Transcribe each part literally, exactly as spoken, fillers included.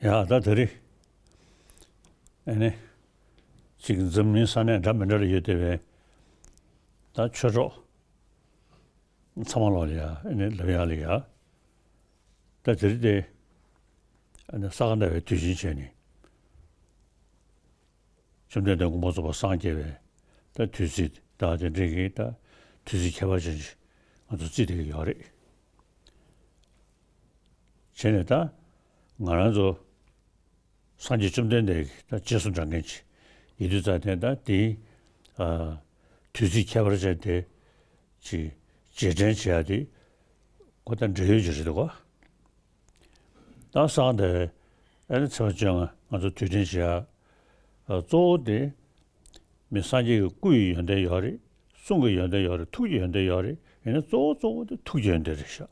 ཡ་ད་དེ་རིང་ཨ་ནི་ཅིག་འཛམ་གླིང་ས་གནས་འདྲ་མི་འདྲ་ལ་ཡོད་བསྡད་པའི་ད་ཆོས་གྲོགས་ཚང་མ་ལོག་ལ་ཡ་ཨ་ནི་ལབ་ཡ་ལ་ཡ། ད་དེ་རིང་དེ་ཨ་ནི་ས་ག་ཟླ་བའི་དུས་ཆེན་བྱས་ནས་བཅོམ་ལྡན་འདས་མངོན་པར་རྫོགས་པར་སངས་རྒྱས་པའི་ད་དུས་ཚིགས་ད་དེ་འདྲའི་གི་ད་དུས་ཚིགས་ཁྱད་པར་ཅན་ཅིག་ང་ཚོ་བརྩི་བསྡད་ཀྱི་ཡོད་རེད། བྱས་ནས་ད་ང་རང་ཚོ་སངས་རྒྱས་བཅོམ་ལྡན་འདས་ཀྱི་ད་རྗེས་སུ་འབྲང་མཁན་ཅིག་ཡིན་དུས་ཙང་ནས་ད་དེའི་ཨ་དུས་ཚིགས་ཁྱད་པར་ཅན་དེ་ཅིག་རྗེས་དྲན་བྱེད་ཡ་དེ་ཁོ་ད་འབྲེལ་ཡོད་ཅིག་རེད་འདུག་ག་ད་སངས་རྒྱས་ཨ་ནི་ཚེས་པ་བཅོ་ལྔ་ང་ཚོ་དུས་དྲན་བྱེད་ཡ་ཨ་གཙོ་བོ་དེ་མི་སངས་རྒྱས་ཀྱི་སྐུ་ཡི་ཡོན་ཏན་ཡོད་རེད། གསུང་གི་ཡོན་ཏན་ཡོད་རེད། ཐུགས་ཀྱི་ཡོན་ཏན་ཡོད་རེད། ཡིན་ན་གཙོ་བོ་གཙོ་བོ་དེ་ཐུགས་ཀྱི་ཡོན་ཏན་རེད་ཤག་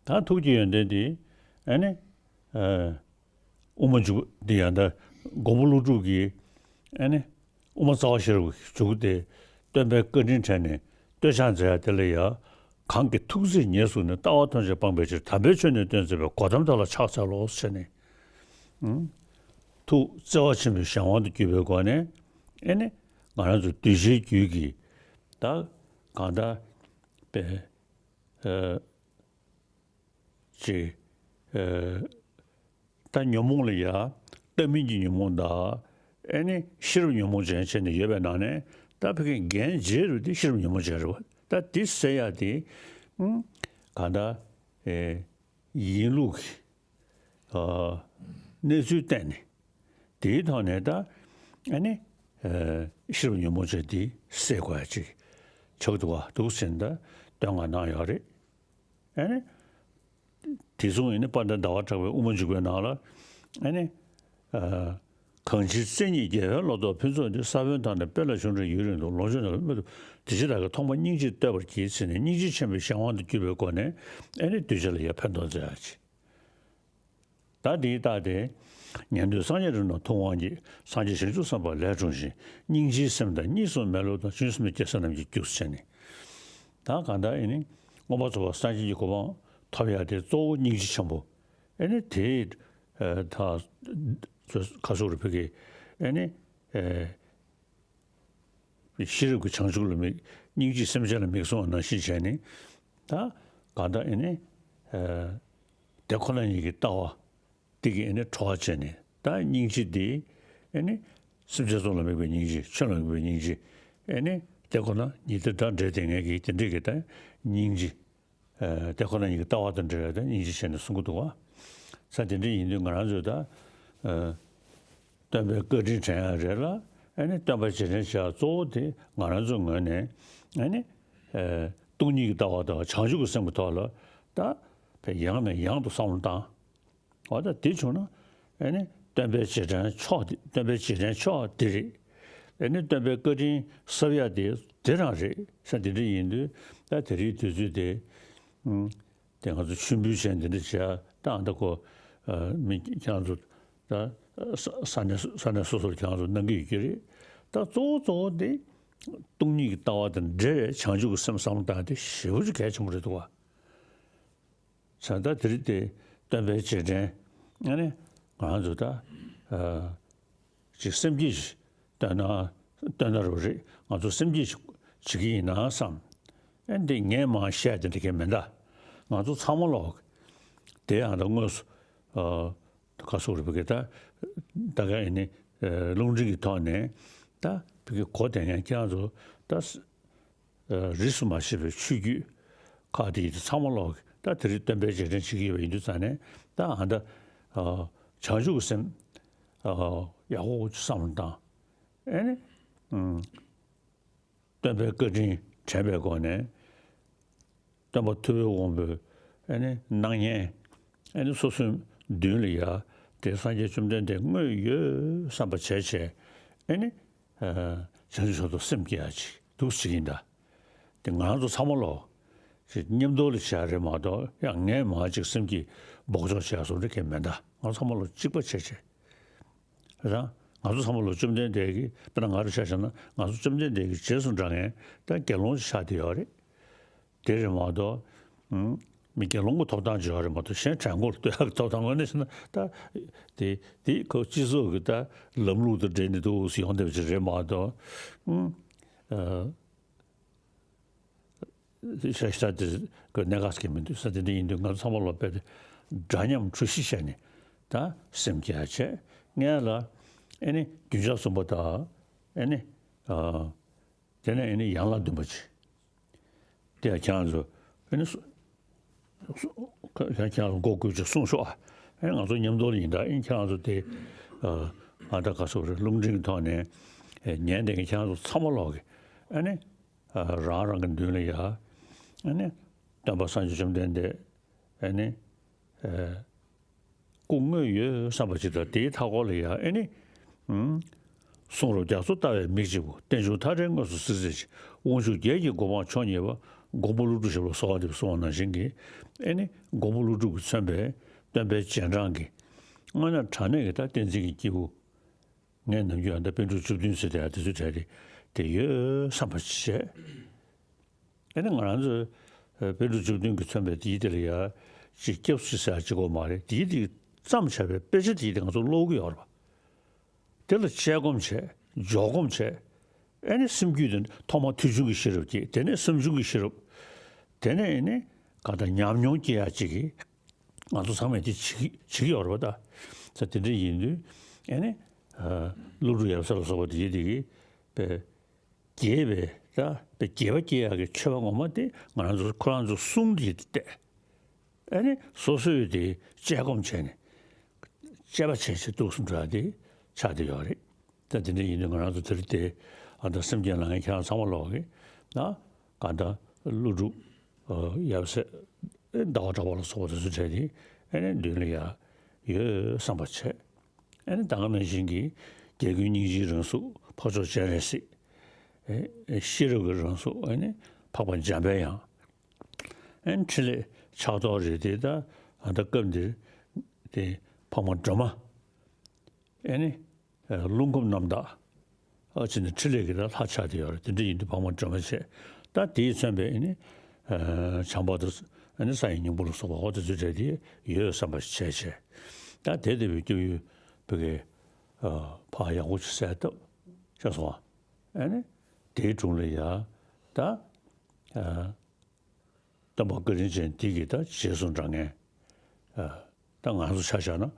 ད་ཐུགས་ཀྱི་ཡོན་ཏན་འདི་ཨ་ནི་ཨ་དབུ་མ་འཇུག་འདི་ཡང་ད་མགོན་པོ་ཀླུ་སྒྲུབ་ཀྱིས་ཨ་ནི་དབུ་མ་རྩ་བ་ཤེས་རབ་ཀྱི་མཇུག་དེ་སྟོན་པའི་བཀའ་དྲིན་དྲན་ནས་བསྟོད་ཕྱག་མཛད་ཡ་དེ་ལ་ཡང་གང་གིས་ཐུགས་བརྩེས་ཉེར་བཟུང་ནས། ལྟ་བ་ཐམས་ཅད་སྤངས་པའི་ཕྱིར། དམ་པའི་ཆོས་ནི་སྟོན་མཛད་པའི། གོ་ཏམ་དེ་ལ་ཕྱག་འཚལ་ལོ་ཟེར་ནས་ཨང་ཐུགས་བརྩེ་བ་ཆེན་པོའི་གཞན་དབང་དུ་གྱུར་པའི་སྒོ་ནས་ཨ་ནི་ང་རང་ཚོ་གདུལ་བྱའི་རྒྱུད་ཀྱི་ད་གང་ལྟར་པའི་ཨ་ཅིག་ཨ་ད་ཉོན་མོངས་ལ་ཡ་ལྟ་མིན་གྱི་ཉོན་མོངས་དང་ཨ་ནི་ཤེས་རབ་ཉོན་མོངས་ཅན་བྱས་ནས་ཡོད་པའི་ནང་ནས་ད་ཕ་གི་འགན་ལྗིད་རུ་དེ་ཤེས་རབ་ཉོན་མོངས་ཅན་རེད་བ། ད་དེ་སེལ་ཡ་དེ་ཨང་གང་ལྟར་ཨེ་ཡིན་ལུགས་ཀྱི་ཨ་གནས་ཚུལ་བསྟན་ནས་དེའི་ཐོག་ནས་ད་ཨ་ནི་ཨ་ཤེས་རབ་ཉོན་མོངས་ཅན་དེ་སེལ་དགོས་ཡ་ཅིག་ཆགས་འདུག་བ་འདུག་ཟེར་ནས་ད་བསྟོད་བསྔགས་གནང་ཡོད་རེད། ཨ་ནི། དེ་མཚུངས་ཡིན་ན་དཔལ་ལྡན་ཟླ་བ་གྲགས་པའི་དབུ་མ་འཇུག་པའི་ནང་ལ་ཨ་ནི། ཨ་གང་ཕྱིར་བརྩེ་ཉིད་རྒྱལ་བའི་བློ་ལྡོག་ཕུན་ཚོགས་འདི། ས་བོན་དག་ནི་དཔེ་ལ་ཆུང་འབྲིང་ཡུན་རིང་དུ། ལོངས་སྤྱོད་ནི་ལ་མེད་དུ། དེ་ཕྱིར་བདག་གིས་ཐོག་མར་སྙིང་རྗེས་བསྟོད་པར་བགྱི་ཟེར་ནས་སྙིང་རྗེ་ཆེན་པོའི་གཞན་དབང་དུ་གྱུར་པའི་སྒོ་ནས་ཨ་ནི་གདུལ་བྱ་ལ་ཡང་ཕན་ཐོགས་མཛད་ཡ་ཅིག་ད་འདིའི་རྟགས་དེ། ཉན་ཐོས་སངས་རྒྱས་རིགས་རྣམས་ཐུབ་དབང་གིས། སངས་རྒྱས་བྱང་ཆུབ་སེམས་དཔའ་ལས་འཁྲུངས་ཤིང་། སྙིང་རྗེའི་སེམས་དང་གཉིས་སུ་མེད་བློ་དང་། བྱང་ཆུབ་སེམས་དཔའི་རྒྱལ་སྲས་རྣམས་ཀྱིས་བསྐྱངས་སུ་མཆི་ནས། ད་གང་ལྟར་ཨེ་ནི་མངོན་པར་རྫོགས་པར་སངས་རྒྱས་ཀྱི་གོ་འཕང་ཐོབ་ཡ་དེ་གཙོ་བོ་སྙིང་རྗེ་ཆེན་པོ། ཨེ་ནི་དེའི་ཨེ་ད་ཁ་སོག་རུ་ཕུ་གི་ཨེ་ནི་ཨེ་ཤེས་རབ་ཀྱི་བྱང་ཆུབ་ལ་དམིགས། སྙིང་རྗེས་སེམས་ཅན་ལ་དམིགས་སོང་བ་ནང་བཞིན་བྱས་ནས་ད་གང་ལྟར་ཨེ་ནི་ཨེ་དེ་ཁོ་ན་ཉིད་ཀྱི་ལྟ་བ། དེ་གིས་ཨེ་ནི་གྲོགས་བྱས་ནས་ད་སྙིང་རྗེ་འདི་ཨེ་ནི་སེམས་ཅན་ཚོ་ལ་དམིགས་པའི་སྙིང་རྗེ། ཆོས་ལ་དམིགས་པའི་སྙིང་རྗེ། ཨེ་ནི་དེ་ཁོ་ན་ཉིད་དེ་དགྲ་འབྲེལ་དེ་ངེད་ཀྱིས་དེ་འདྲས་ཀྱི་ད་སྙིང་རྗེ། ཨེ་དེ་ཁོ་ན་ཉིད་ཀྱི་ལྟ་བ་དང་འབྲེལ་བའི་ད་སྙིང་རྗེ་བྱས་ནས་གསུང་གི་འདུག་བ། ས་དེ་འདྲས་ཡིན་དུས་ང་རང་ཚོས་ད་ཨེ་སྟོན་པའི་བཀའ་དྲིན་དྲན་ཡ་རེད་ལ། ཨེ་ནི་སྟོན་པ་རྗེས་དྲན་བྱེད་ཡ་གཙོ་བོ་དེ་ང་རང་ཚོའི་ངོས་ནས་ཨེ་ནི་ཨེ་སྟོང་ཉིད་ཀྱི་ལྟ་བ་དང་བྱང་ཆུབ་ཀྱི་སེམས་ཀྱི་ཐོག་ལ་ད་ཡང་ནས་ཡང་དུ་བསམ་བློ་བཏང་། འོ་ད་དེ་བྱུང་ན་ཨེ་ནི་སྟོན་པའི་རྗེས་དྲན་མཆོག་དེ། སྟོན་པའི་རྗེས་དྲན་མཆོག་དེ་རེད། ཨེ་ནི་སྟོན་པའི་བཀའ་དྲིན་གསབ་ཡ་དེ་དེ་རང་རེད་ས། དེ་འདྲ་ཡིན་དུས་ད་དེ་རིང་དུས་ཚོད་དེ་ཨུམ་དེ་ང་ཚོ་མཆོད་འབུལ་བྱས་འདི་འདྲ་བྱས་ད་ཨ་ད་ཁོ་ཨ་མི་ཁྱེད་རང་ཚོ་ད་ས་ས་གནས་ས་གནས་སོ་སོར་ཁྱེད་རང་ཚོ་གནང་གི་ཡོད་ཀྱི་རེད། ད་གཙོ་བོ་གཙོ་བོ་དེ་སྟོང་ཉིད་ཀྱི་ལྟ་བ་དང་འབྲེལ་བའི་བྱང་ཆུབ་ཀྱི་སེམས་བསམ་བློ་བཏང་དེ་ཞེ་པོ་ཅིག་གལ་ཆེན་པོ་རེད་འདུག་བ། བྱས་ཙང་དེ་རིང་དེ་སྟོན་པའི་རྗེས་དྲན་ཨ་ནི་ང་རང་ཚོ་ད་ཨ་ཅིག་སེམས་བསྐྱེད་ཅིག་བཏོན་ན་བཏོན་ན་རུ་རེད། ང་ཚོ་སེམས་བསྐྱེད་ཅིག་བྱེད་ཀྱི་ཡིན་ན་བསམ། ཨ་འདི་ངས་མང་བཤད་དེ་འདྲ་གས་མིན་ད། ང་ཚོ་ཚང་མ་ལོག་དེ་ཡང་ད་དངོས་སུ་ཨ་ཁ་སོག་རུ་བུ་གས་ད་ད་ག་ཨ་ནི་ཨ་རླུང་འཕྲིན་གྱི་ཐོག་ནས་ད་བུ་གས་གོ་དེ་ཡང་ཁྱེད་རང་ཚོ་ད། རིས་སུ་མ་ཆད་པའི་ཆོས་བརྒྱུད་ཁག་དེ་ཡིན་དུས་ཚང་མ་ལོག་ད་དེ་རིང་སྟོན་པའི་རྗེས་དྲན་བྱེད་ཀྱི་ཡོད་པ་ཡིན་དུས་ཙང་ནས་ད་ཨ་ད་བྱང་ཆུབ་ཀྱི་སེམས་ཡག་པོ་བསམ་བློ་བཏང་ཨེ་ནི་སྟོན་པའི་བཀའ་དྲིན་དྲན་པའི་སྒོ་ནས་སྟོན་པ་ཐུབ་པའི་དབང་པོའི་ཨེ་ནི་སྣང་བརྙན་ཨེ་ནི་སོ་སོའི་མདུན་ལ་ཡ་དེ་སངས་རྒྱས་བཅོམ་ལྡན་འདས་དངོས་ཡོད་བསམ་པ་བྱས་བྱས་ཨེ་ནི། བྱང་ཆུབ་མཆོག་ཏུ་སེམས་བསྐྱེད་ཡ་ཅིག་འདུག་ཟེར་གྱི་ཡིན་ད། དེ་ང་རང་ཚོ་ཚང་མ་ལོག་ཅིག་མཉམ་དུ་ལ་བྱས་རེད་མ་གཏོགས་ཡང་ངས་མ་ཅིག་སེམས་བསྐྱེད་འབོག་ཆོག་བྱས་སོང་རེད་གས་མེད་ད། ང་ཚོ་ཚང་མ་ལོག་གཅིག་པ་བྱས་བྱས་རེད་ད། ང་ཚོ་ཚང་མ་ལོག་བཅོམ་ལྡན་འདས་ཀྱིས་དཔེར་ན་ང་རང་ཆ་བཞག་ན་ང་ཚོ་བཅོམ་ལྡན་འདས་ཀྱི་རྗེས་སུ་འབྲང་མཁན་ད་དགེ་སློང་ཆགས་བསྡད་ཡོད་རེད། དེ་རེད་མ་གཏོགས། ཨུམ། མི་དགེ་སློང་གི་ཐོབ་ཐང་ཅིག་ཡོད་རེད་མ་གཏོགས། གཞན་བྲན་ཁོལ་གཏོད་ཡག་གི་ཐོབ་ཐང་དངོས་གནས་བྱས་ན་ད་དེ་དེ་ཁོ་སྤྱི་ཚོགས་ཀྱི་ད་ལམ་ལུགས་དང་འབྲེལ་ནས་འདུག་ཟེར་ཡོང་བསྡད་པ་ཅིག་རེད་མ་གཏོགས། ཨུམ། ཨ། ཤ་ཤ་དེ་གི་གནད་འགག་ཅིག་མི་འདུག་ས། དེ་འདྲ་ཡིན་དུས་ང་ཚོ་ཚང་མ་ལོག་པས་དེ་འདྲ་མཉམ་གྲོས་གཞི་བྱས་ནས་ད་སེམས་བསྐྱེད་བྱས། སྔོན་ལ་ཨེ་ནི་རྒྱུན་ཆགས་གསུམ་པ་དང་། ཨེ་ནི། ཨ། དེ་ནས་ཨེ་ནི་ཡན་ལག་བདུན་པ་ཅིག་དེ་ཡང་ཁྱེད་རང་ཚོ་ཨེ་ནི་སུ་སུ་ཁ་ཁྱེད་རང་ཚོ་མགོ་སྒུར་ཅིག་གསུངས་ཤོག་ཨ། ཨེ་ནི་ང་ཚོ་མཉམ་དུ་ཡིན་ད། ཨེ་ནི་ཁྱེད་རང་ཚོ་དེ། ཨ། ང་ད་ག་སོ་རེད། རླུང་འཕྲིན་གྱི་ཐོག་ནས་ཨེ་ཉན་བསྡད་མཁན་ཁྱེད་རང་ཚོ་ཚང་མ་ལོག་གི་ཨེ་ནི། ཨ། རང་རང་གི་མདུན་ལ་ཡ་ཨེ་ནི་སྟོན་པ་སངས་རྒྱས་བཅོམ་ལྡན་འདས་ཨེ་ནི། ཨ། སྐུ་དངོས་ཡོད་བསམ་པ་ཅིག་དང་། དེའི་མཐའ་འཁོར་ལ་ཡང་ཨེ་ནི། ཨུམ། གསུང་རབ་རྒྱ་མཚོ་ལྟ་བའི་མིག་གཅིག་པུ། རྟེན་འབྱུང་མཐའ་བྲལ་དངོས་སུ་གཟིགས་མཛད་ཅིང་། དབང་ཕྱུག་བརྒྱད་ཀྱི་གོ་འཕང་མཆོག་བརྙེས་པ། མགོན་པོ་ཀླུ་སྒྲུབ་ཞབས་ལ་གསོལ་བ་འདེབས་གསུངས་པ་ནང་བཞིན་གྱི་ཨེ་ནི་མགོན་པོ་ཀླུ་སྒྲུབ་ཀྱིས་མཚོན་པའི་སྟོན་པའི་རྗེས་འབྲང་གི་དངོས་གནས་དྲང་གནས་ཀྱི་ད་བསྟན་འཛིན་གྱི་སྐྱེས་བུ། ངས་ནམ་རྒྱུན་ཡང་ད་པཎ་གྲུབ་བཅུ་བདུན་ཟེར་དེ་ཡང་དེ་ཚོའི་གྲས་དེ་དེ་ཡོད་བསམ་པ་བྱས། ཨེ་ནི་ང་རང་ཚོས་ཨ་པཎ་གྲུབ་བཅུ་བདུན་གྱིས་མཚོན་པའི་དེའི་དེ་ལ་ཡ་ཅིག་སྐྱབས་སུ་ཟེར་ཡ་ཅིག་གོ་མ་རེད། དེའི་དེ་བརྩམས་བྱས་པའི་དཔེ་ཆ་དེའི་དེ་ང་ཚོ་ཀློག་གི་ཡོད་རེད་པ། དེ་ལ་དཔྱད་སྒོམ་བྱས། འཇོག་སྒོམ་བྱས། ཨེ་ནི་སེམས་རྒྱུད་དེ་ཐོག་མར་ཐོས་བྱུང་གི་ཤེས་རབ་སྐྱེས། དེ་ནས་བསམ་བྱུང་གི་ཤེས་རབ། དེ་ནས་ཨེ་ནི་ག་ད་ཉམས་མྱོང་སྐྱེ་ཡ་ཅིག་གི་ང་ཚོ་ཚང་མས་དེ་བྱེད་ཀྱི་བྱེད་ཀྱི་ཡོད་རེད་པ་ད། ས་དེ་འདྲ་ཡིན་དུས་ཨེ་ནི་ཨ་ཀླུ་སྒྲུབ་ཡབ་སྲས་ལ་སོགས་པ་དེ་དེ་གི་པའི་རྒྱས་པའི་ད་པའི་རྒྱས་པ་སྐྱེ་ཡག་གི་མཆོད་པ་ངོ་མ་དེ་ང་རང་ཚོ་ཁོ་རང་ཚོ་གསུང་དེ་བལྟས། ཨེ་ནི་སོ་སོས་དེ་དཔྱད་སྒོམ་བྱས་ནས་དཔྱད་པ་བྱས་བྱས་འདུག་སེ་འགྲོ་ཡ་དེ་ཆགས་བསྡད་ཡོད་རེད། ད་དེ་འདྲ་ཡིན་དུས་ང་རང་ཚོ་དེ་རིང་དེ་ཨ་ད་སེམས་ཅན་ལ་ངས་ཁྱེད་རང་ཚང་མ་ལོག་གི་ན་ག་ད་ཀླུ་སྒྲུབ་ཡབ་སྲས་ཟླ་བ་གྲགས་པ་ལ་སོགས་པ་དེ་ཚོ་གྲས་དེ་ཨེ་ནི་མདུན་ལ་ཡ་ཡོད་བསམ་པ་བྱས། ཨེ་ནི་ད་ག་ནང་བཞིན་གྱི་རྒྱལ་ཀུན་སྙིང་རྗེའི་རང་གཟུགས། འཕགས་མཆོག་སྤྱན་རས་གཟིགས། ཨེ་ཤེས་རབ་ཀྱི་རང་གཟུགས། ཨེ་ནི་འཕགས་པ་འཇམ་པའི་དབྱངས། ཨེ་ནི་ཕྲིན་ལས་ཕྱག་རྡོར་རེད་དེ། ད་ཨ་ད་སྐབས་འདིར་དེ་འཕགས་མ་སྒྲོལ་མ། ཨེ་ནི་ཨ་རླུང་ཁམས་རྣམ་དག་ཨ་ཅེ་ནི་ཕྲིན་ལས་ཀྱི་ད་ལྷ་ཆགས་བསྡད་ཡོད་རེད། དེ་འདྲ་ཡིན་དུས་འཕགས་མ་སྒྲོལ་མ་བྱས། ད་དེས་མཚོན་པའི་ཨེ་ནི་ཨ་བྱམས་པ་དང་ཨེ་ནི་ས་ཡི་སྙིང་པོ་ལ་སོགས་པ་འོ་དེ་ཚོའི་གྲས་དེ་ཡོད་བསམ་པ་བྱས་བྱས། ད་དེ་ལྟ་བུའི་སྐྱབས་ཡུལ་བོད་ཀྱི་ཨ་ཕར་ཡག་པོ་ཅིག་གསལ་བཏབ་ཤེས་སོང་ཨ། ཨེ་ནི་དེའི་དྲུང་ལ་ཡ་ད་ཨ། སྟོན་པ་བཀའ་དྲིན་ཅན་འདི་གི་ད་རྗེས་སུ་འབྲང་མཁན། ཨ། ད་ང་ཚོ་ཆ་བཞག་ན།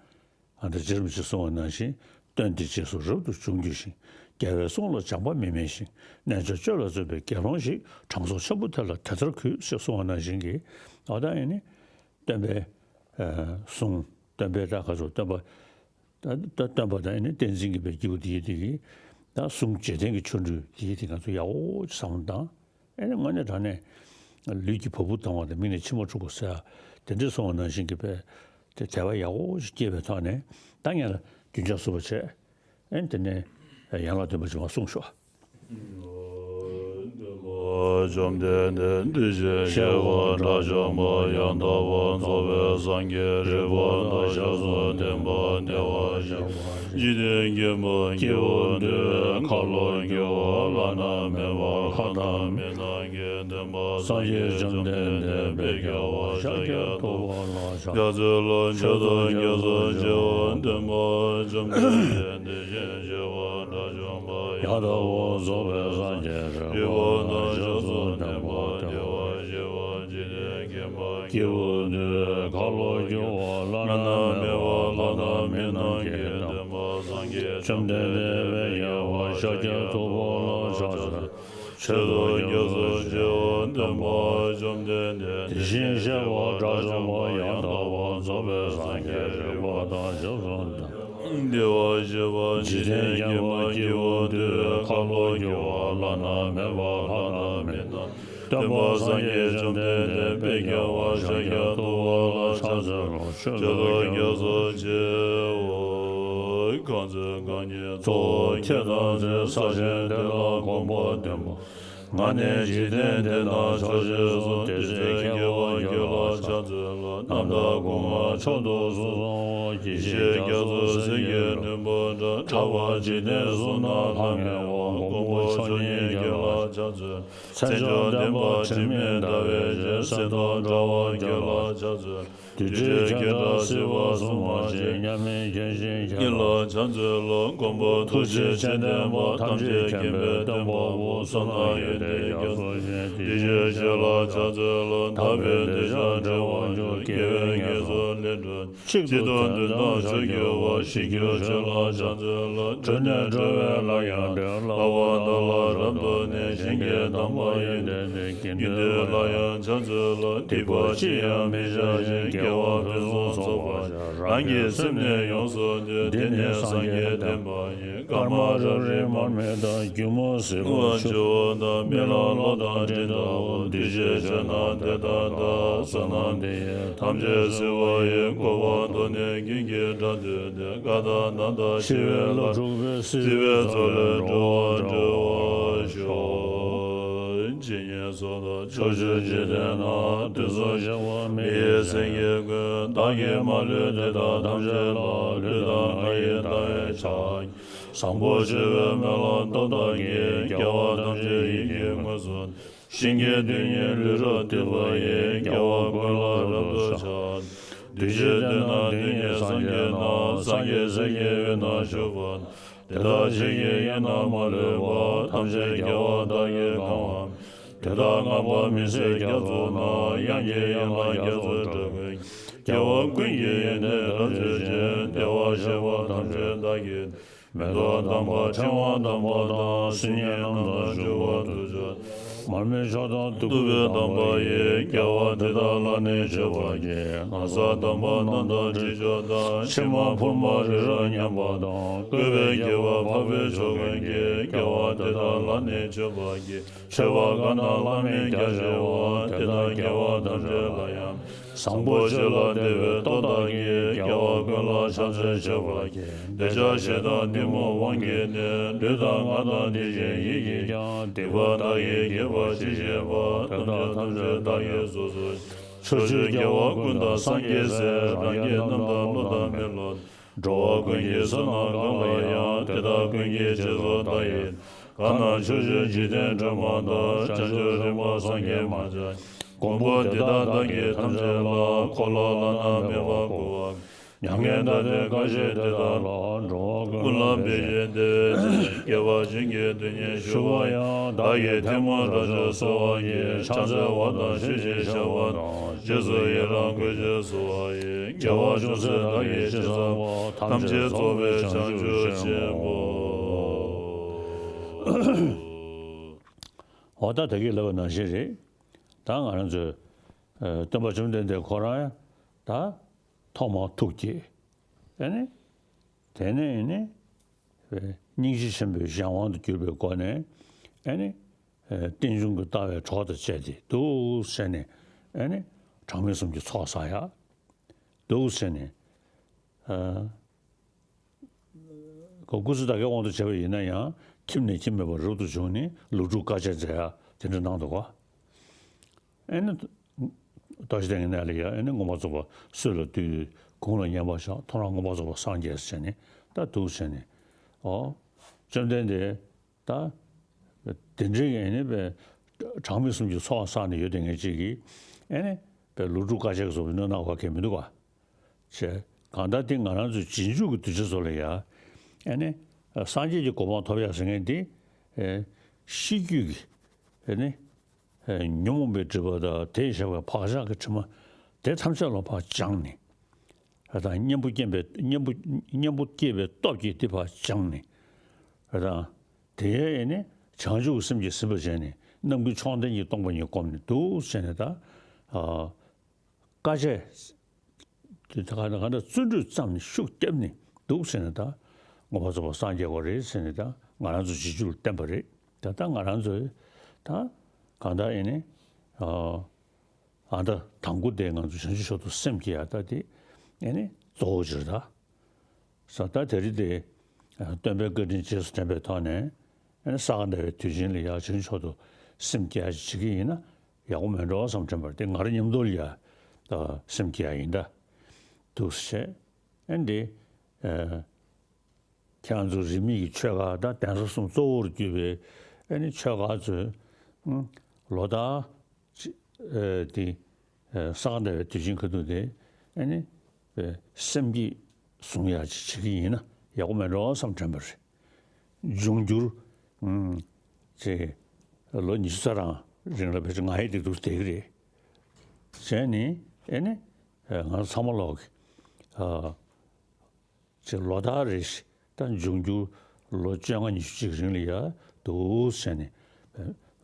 ཨ་ད་རྗེ་རིན་པོ་ཆེས་གསུངས་པ་ནང་བཞིན། སྟོན་འདི་རྗེས་སུ་རབ་ཏུ་འབྱུང་གྱུར་ཅིང་། རྒྱལ་བའི་གསུང་ལ་སྦྱངས་པ་མི་དམན་ཞིང་། རྣལ་འབྱོར་སྤྱོད་ལ་བརྩོན་པའི་དགེ་སློང་ཞིག། དྲང་སྲོང་ཆེན་པོ་དེ་ལ་དེ་ལྟར་གུས། ཞེས་གསུངས་པ་ནང་བཞིན་གྱི། ཨ་ད་ཨེ་ནི། སྟོན་པའི་ཨ་གསུང་། སྟོན་པའི་ད་ག་ཚོད་སྟོན་པ། ད་ད་སྟོན་པ་དང་ཨེ་ནི་བསྟན་འཛིན་གྱི་པའི་སྐྱེས་བུ་དེ་ཡི་དེ་གི་ད་གསུང་རྗེས་དྲན་གྱི་ཆོ་འཕྲུལ་དེ་ཡི་དེ་ང་ཚོ་ཡག་པོ་ཅིག་བསམ་བློ་བཏང་། ཨེ་ནི་དངོས་གནས་དྲང་གནས་ལུས་ཀྱི་བ་སྤུ་ལྡང་བ་དང་མིག་ནས་མཆི་མ་འཁྲུག་པ་ཟེར་ཡ་དེ་འདྲ་སོང་བ་ནང་བཞིན་གྱི་པའི་དེ་དད་པ་ཡག་པོ་ཞིག་སྐྱེས་པའི་ཐོག་ནས། ད་ངས་ལ་རྒྱུན་ཆགས་གསུམ་པ་བྱས། ཨེ་ནི་དེ་ནས་ཡན་ལག་བདུན་པ་ཅིག་མར་གསུངས་ཤོག། བཅོམ་ལྡན་འདས་དེ་བཞིན་གཤེགས་པ་དགྲ་བཅོམ་པ་ཡང་དག་པར་རྫོགས་པའི་སངས་རྒྱས་རིག་པ་དང་ཞབས་སུ་ལྡན་པ། བདེ་བ་ཅན། འཇིག་རྟེན་མཁྱེན་པ་སྐྱེས་བུ་འདུལ་བའི་ཁ་ལོ་སྒྱུར་བ་བླ་ན་མེད་པ་ལྷ་དང་མི་རྣམས་ཀྱི་སྟོན་པ་སངས་རྒྱས་བཅོམ་ལྡན་འདས་དཔལ་རྒྱལ་བ་ཤཱཀྱ་ཐུབ་པ་ལ་ཕྱག་འཚལ་ལོ། མཆོད་དོ། རྒྱ་མཚོ་ཆེ་བ་འདུས་པ་སྟོན་པ་བཅོམ་ལྡན་འདས་དེ་བཞིན་གཤེགས་པ་དགྲ་བཅོམ་པ་ཡང་དག་པར་རྫོགས་པའི་སངས་རྒྱས་རིག་པ་དང་ཞབས་སུ་ལྡན་པ། བདེ་བར་གཤེགས་པ་འཇིག་རྟེན་མཁྱེན་པ་སྐྱེས་བུ་འདུལ་བའི་ཁ་ལོ་སྒྱུར་བ་བླ་ན་མེད་པ་ལྷ་དང་མི་རྣམས་ཀྱི་སྟོན་པ་སངས་རྒྱས་བཅོམ་ལྡན་འདས་དཔལ་རྒྱལ་བ་ཤཱཀྱ་ཐུབ་པ་ལ་ཕྱག་འཚལ། མཆོད་དོ། རྒྱ་མཚོ་ཆེ་བ་འདུས་པ་བཅོམ་ལྡན་འདས་དེ་བཞིན་གཤེགས་པ་དགྲ་བཅོམ་པ་ཡང་དག་པར་རྫོགས་པའི་སངས་རྒྱས་རིག་པ་དང་ཞབས་སུ་ལྡན། བདེ་བར་གཤེགས་པ་འཇིག་རྟེན་མཁྱེན་པ་སྐྱེས་བུ་འདུལ་བའི་ཁ་ལོ་སྒྱུར་བ་བླ་ན་མེད་པ་ལྷ་དང་མི་རྣམས་སྟོན་པ་སངས་རྒྱས་བཅོམ་ལྡན་འདས་དཔལ་རྒྱལ་བ་ཤཱཀྱ་ཐུབ་པ་ལ་ཕྱག་འཚལ་ལོ། མཆོད་དོ། རྒྱ་མཚོ་ཆེ་བ་གང་ཚེ་རྐང་གཉིས་ཚོགས་ཁྱེད་དང་མཚན། ས་ཆེན་དེ་ལ་གོམ་པ་བདུན་པ། ང་ནི་འཇིག་རྟེན་འདི་དང་ཕྱོགས་བཅུ་གསུམ། དེ་ཚེ་སྐྱེ་བ་བརྒྱད་ལ་ཕྱག་འཚལ་ལོ། རྣམ་དག་གོང་མ་མཆོག་ཏུ་གསུངས་སོ། ཡེ་ཤེས་རྒྱ་མཚོ་སེང་གེ་བདུན་པོ་འདྲ། ཕྲ་བ་འཇིག་རྟེན་གསུམ་ན་ལྷ་ངེས་པ། མགོན་པོ་མཆོག་བརྙེས་ཁྱེད་ལ་ཕྱག་མཚན་མཆོག་ལྡན་པ་དྲི་མེད་ཟླ་བའི་ཕྱེད། གསེར་མདོག་འདྲ་བ་ཁྱོད་ལ་ཕྱག་འཚལ་ལོ། རྡུལ་བྲལ་ཁྱོད་འདྲ་སྲིད་པ་གསུམ་མ་མཆིས། མཉམ་མེད་ཁྱོད་བཞིན་ཁྱོད་ལ་ཕྱག་འཚལ་ལོ། མགོན་པོ་ཐུགས་རྗེ་ཆེ་ལྡན་པ། ཐམས་ཅད་མཁྱེན་པའི་སྟོན་པ་པོ། བསོད་ནམས་ཡོན་ཏན་རྒྱ་མཚོ་ཆེ། གདུལ་བྱའི་ཆོས་ལ་ཕྱག་འཚལ་ལོ། དག་པའི་གདུལ་བྱ་འབྲེལ་བར་འཇུག་དགེ་བའི་བསྙེན་སོགས་ལས་གྲོལ། གཅིག་ཏུ་དོན་དམ་ཆོས་ཀྱི་བ། ཞི་རྒྱས་ཆོས་ལ་ཕྱག་འཚལ་ལོ། གྲོལ་ནས་གྲོལ་བའི་ལམ་ཡང་འདྲེན། བསླབ་པ་དག་ལ་རབ་ཏུ་གནས། ཞིང་གི་དམ་པ་ཡོན་ཏན་ལྡན། དགེ་འདུན་ལ་ཡང་ཕྱག་འཚལ་ལོ། སྡིག་པ་ཅི་ཡང་མི་བྱ་ཞིང་། དགེ་བ་ཕུན་སུམ་ཚོགས་པར་བྱ། རང་གི་སེམས་ནི་ཡོངས་སུ་འདུལ། དེ་ནི་སངས་རྒྱས་བསྟན་པ་ཡིན། སྐར་མ་རབ་རིབ་མར་མེ་ལྟར། སྒྱུ་མ་ཟིལ་པ་བྱེད་པ་དང་། རྨི་ལམ་གློག་དང་སྤྲིན་ལྟ་བུ། འདུས་བྱས་ཆོས་རྣམས་དེ་ལྟར་གདའ། བསོད་ནམས་འདི་ཡིས་ཐམས་ཅད་གཟིགས་པ་ཡི། གོ་འཕང་མདོ་ནི་ཀུན་གྱི་སྒྲ་ཐོས་ཏེ། ཀ་དག་ན་དང་འཆི་བའི་ལྷ་སྒྲུབ་པའི། སྲིད་པའི་མཚོ་ལས་འགྲོ་བ་སྒྲོལ་བར་ཤོག་ཇི་སྙེད་སུ་དག་ཕྱོགས་བཅུའི་འཇིག་རྟེན་ན། དུས་གསུམ་གཤེགས་པ་མི་ཡི་སེང་གེ་ཀུན། བདག་གིས་མ་ལུས་དེ་དག་ཐམས་ཅད་ལ། ལུས་དང་ངག་ཡིད་དང་བས་ཕྱག་བཟང་པོ་སྤྱོད་པའི་སྨོན་ལམ་སྟོབས་དག་གིས། རྒྱལ་བ་ཐམས་ཅད་ཡིད་ཀྱིས་མངོན་སུམ། ཞིང་གི་རྡུལ་སྙེད་ལུས་རབ་བཏུད་པ་ཡིས། རྒྱལ་བ་ཀུན་ལ་རབ་ཏུ་ཕྱག་འདུས་བྱས་སྟེང་ན་རྡུལ་སྙེད་སངས་རྒྱས་རྣམས། སངས་རྒྱས་སྲས་ཀྱི་དབུས་ན་བཞུགས་པ་དེ་དག་ཆོས་ཀྱི་དབྱིངས་རྣམས་མ་ལུས་པ། ཐམས་ཅད་རྒྱལ་བ་དག་གིས་གང་བ། དེ་དག་བསྔགས་པ་མི་ཟད་རྒྱ་མཚོ་རྣམས། དབྱངས་ཀྱི་ཡན་ལག་རྒྱ་མཚོའི་སྒྲ་ཀུན། རྒྱལ་བ་ཀུན་གྱི་ཡོན་ཏན་རབ་བརྗོད་ཅིང་། བདེ་བར་གཤེགས་པ་ཐམས་ཅད་བདག་གིས། མེ་ཏོག་དམ་པ་ཕྲེང་བ་དམ་པ་དང་། སིལ་སྙན་རྣམས་དང་བྱུག་པ་དུར་ཁྲོད། མར་མེ་མཆོག་དང་བདུག་སྤོས་དམ་པ་ཡིས། རྒྱལ་བ་དེ་དག་ལ་ནི་མཆོད་པར་བགྱི། ན་བཟའ་དམ་པ་རྣམས་དང་དྲི་མཆོག་དང་། ཕྱེ་མ་ཕུར་མ་རི་རབ་མཉམ་པ་དང་། བཀོད་པའི་དགྱེས་པ་འཕགས་པའི་མཆོག་ཀུན་གྱིས། རྒྱལ་བ་དེ་དག་ལ་ནི་མཆོད་པར་བགྱི། མཆོད་པ་གང་དང་བླ་མེད་རྒྱ་ཆེ་བ། དེ་དག་རྒྱལ་བ་ཐམས་ཅད་ལ་ཡང་། བཟང་པོ་སྤྱོད་ལ་བདེ་བའི་སྟོབས་དག་གིས། རྒྱལ་བ་ཀུན་ལ་ཕྱག་འཚལ་མཆོད་པར་བགྱི། འདོད་ཆགས་ཞེ་སྡང་གཏི་མུག་དབང་གིས་ནི། ལུས་དང་ངག་དང་དེ་བཞིན་ཡིད་ཀྱིས་ཀྱང་། སྡིག་པ་བདག་གིས་བགྱིས་པ་ཅི་མཆིས་པ། དེ་དག་ཐམས་ཅད་བདག་གིས་སོ་སོར་བྱས། ཕྱོགས་བཅུའི་རྒྱལ་བ་ཀུན་དང་སངས་རྒྱས་སྲས། རང་གི་རྣམ་ཐར་བློ་དང་མི་སློབ། འགྲོ་བ་ཀུན་གྱི་བསོད་ནམས་གང་ལ་ཡང་། དེ་དག་ཀུན་གྱི་རྗེས་སུ་བདག་ཡི། གང་རྣམས་ཕྱོགས་བཅུའི་འཇིག་རྟེན་སྒྲོན་མ་ལྟར། བྱང་ཆུབ་རིམ་པར་སངས་རྒྱས་མ་ཆགས། མགོན་པོ་དེ་དག་བདག་གིས་ཐམས་ཅད་ལ། འཁོར་ལོ་བླ་ན་མེད་པ་བསྐོར་བ། མྱ་ངན་འདའ་སྟོན་བཀའ་བཞིན་དེ་དག་ལ། འགྲོ་བ་ཀུན་ལ་ཕན་ཞིང་བདེ་བའི་ཕྱིར། བསྐལ་པ་བྱིན་གྱིས་དོན་གཉིས་ཞུ་བར་ཡང་། བདག་གིས་ཐལ་མོ་སྒྲ་ཆོས་གསོལ་བར་བགྱི། ཕྱག་འཚལ་བ་དང་མཆོད་ཅིང་བཤགས་པ་དང་། རྗེས་སུ་ཡི་རང་བསྐུལ་ཞིང་གསོལ་བ་ཡི། དགེ་བ་ཅུང་ཟད་བདག་གིས་ཅི་བསགས་པ། ཐམས་ཅད་རྫོགས་པའི་བྱང་ཆུབ་ཆེན་པོ། འོ་ད་ད་གིན་ལབ་པ་ནང་བཞིན་རེད། ད་ང་རང་ཚོས་ཨ་སྟོན་པ་བཅོམ་ལྡན་འདས་ཁོ་རང་ཡང་ད་ཐོག་མར་ཐུགས་བསྐྱེད། ཨ་ནི་དེ་ནས་ཨ་ནི་སྙིང་རྗེ་ཆེན་པོའི་གཞན་དབང་དུ་གྱུར་པའི་སྒོ་ནས་ཨ་ནི་ཨ་རྟེན་འབྱུང་གི་ལྟ་བའི་གྲོགས་དང་བཅས་ཏེ་འདུག་བྱས་ནས་ཨ་ནི་གྲངས་མེད་གསུམ་གྱི་ཚོགས་བསགས་ཡ། འདུག་ཟེར་ནས། ཨ། ཁོ་སྐུ་ཚེ་ད་གའི་དབང་དུ་བྱས་པ་ཡིན་ན་ཡང་ཁྱིམ་ནས་ཁྱིམ་མེད་པར་རབ་ཏུ་བྱུང་ནས་ལོ་དྲུག་དཀའ་སྤྱད་མཛད་ཡ་དེ་འདྲ་གནང་འདུག་ག། ཨེ་ནི། རྟག་ཞི་སྟེང་གི་གནས་ལ་ཡ་ཨེ་ནི་མངོན་པར་རྫོགས་པ་སྲོད་ལ་བཏུད། དགུང་ལ་བསྙེན་པར་བཞག། ཐོ་རངས་མངོན་པར་རྫོགས་པར་སངས་རྒྱས་ཟེར་ནས་ད་འདུག་ཟེར་ནས། ཨོ། བཅོམ་ལྡན་འདས། ད། དེ་འདྲའི་ཨེ་ནི་པའི་གྲངས་མེད་གསུམ་གྱི་ཚོགས་བསགས་ནས་ཡོད་དེ་ངེད་ཅིག་གིས་ཨེ་ནི་པའི་ལོ་དྲུག་དཀའ་སྤྱད་ཀྱི་བཟོ་བའི་གནོད་ན་བ་གས་མི་འདུག་ག། བྱས་གང་ལྟར་དེ་ང་རང་ཚོའི་རྗེས་འཇུག་གི་གདུལ་བྱ་ཚོ་ལ་ཡ་ཨེ་ནི་སངས་རྒྱས་ཀྱི་གོ་འཕང་ཐོབ་ཡག་ཟེར་མཁན་དེ་ཨེ་ཤེས་རྒྱུད་ཀྱི་ཨེ་ནི་ཨེ་ཉོན་མོངས་པའི་སྒྲིབ་པ་དང་དེས་བཞག་པའི་བག་ཆགས་ཀྱི་དྲི་མ་དེ་ཐམས་ཅད་ལ་ཕར་སྦྱངས་ནས། ཨ་དང་གཉེན་པོ་སྐྱེས་པའི་གཉེན་པོ་གཉེན་པོ་སྐྱེས་པའི་སྟོབས་ཀྱིས་དེ་ཕར་སྦྱངས་ནས། ཨ་དང་། དེ་ཡང་ཨེ་ནི་བྱང་ཆུབ་ཀྱི་སེམས་ཀྱིས་ཟིན་པར་བྱས་ནས་རྣམ་ཀུན་མཆོག་ལྡན་གྱི་སྟོང་པ་ཉིད་བསྒོམས་ནས་འདུག་ཟེར་ནས་ད། ཨ། དཀའ་སྤྱད། དེ་ད་ག་ད་ག་ད་བརྩོན་འགྲུས་བརྩམས་ནས་ཤུགས་བརྒྱབ་ནས་འདུག་ཟེར་ནས་ད། མངོན་པར་རྫོགས་པར་སངས་རྒྱས་པ་རེད་ཟེར་ནས་ད་ང་རང་ཚོ་རྗེས་འཇུག་ལ་བསྟན་པ་རེད། ད་ལྟ་ང་རང་ཚོས་ད་གང་ལྟར་ཨེ་ནི། ཨ། ཨ་ད་དང་པོ་དེ་ང་ཚོ་བྱང་ཆུབ་མཆོག་ཏུ་སེམས་བསྐྱེད་ཡ་ད་དེ་ཨེ་ནི་གཙོ་བོ་ཅིག་རེད་ད། ས་ད་དེ་རིང་དེ་སྟོན་པའི་བཀའ་དྲིན་རྗེས་སུ་དྲན་པའི་ཐོག་ནས་ཨེ་ནི་ས་ག་ཟླ་བའི་དུས་ཆེན་ལ་ཡ་བྱང་ཆུབ་མཆོག་ཏུ་སེམས་བསྐྱེད་ཡ་ཅིག་བྱེད་ཀྱི་ཡིན་ན་ཡག་པོ་མེད་འགྲོ་བསམ་དྲན་པ་རེད། དེ་ང་རང་མཉམ་དུ་ལ་ཡ་ད་སེམས་བསྐྱེད་ཡ་ཡིན་ད། འདུག་སེ་བྱས་ཨེ་འདི་ཨེ། ཁྱེད་རང་ཚོ་རིས་མེད་ཀྱི་ཆོས་ཁག་དང་གདན་ས་གསུམ་གཙོ་བོར་གྱུར་པའི་ཨེ་ནི་ཆོས་ཁག་ཚོས་ ལོ་ལྟར་ཅི་ཨེ་དེ་ཨེ་ས་ག་ཟླ་བའི་དུས་ཆེན་ཁ་ཐུག་དེ་ཨ་ནི་ཨེ་སེམས་བསྐྱེད་བཟུང་ཡག་ཅིག་བྱེད་ཀྱི་ཡིན་ན་ཡག་པོ་མེད་འགྲོ་བསམ་དྲན་པ་རེད། འབྱུང་འགྱུར་ཨུམ་ཅེ་ལོ་ཉི་ཤུ་རྩ་རང་རིང་ལ་ཕལ་ཆེར་ང་ཡི་སྡུག་སྡུག་བསྡད་ཀྱི་རེད། བྱས་ནས་ཨེ་ནི་ཨེ་ང་ཚོ་ཚང་མ་ལོག་གི་ཨ། ཅིག་ལོ་ལྟར་རེ་བཞིན་ད་འབྱུང་འགྱུར་ལོ་བཅོ་ལྔ་ཉི་ཤུ་ཅིག་རིང་ལ་ཡ་འདུག་བྱས་ནས་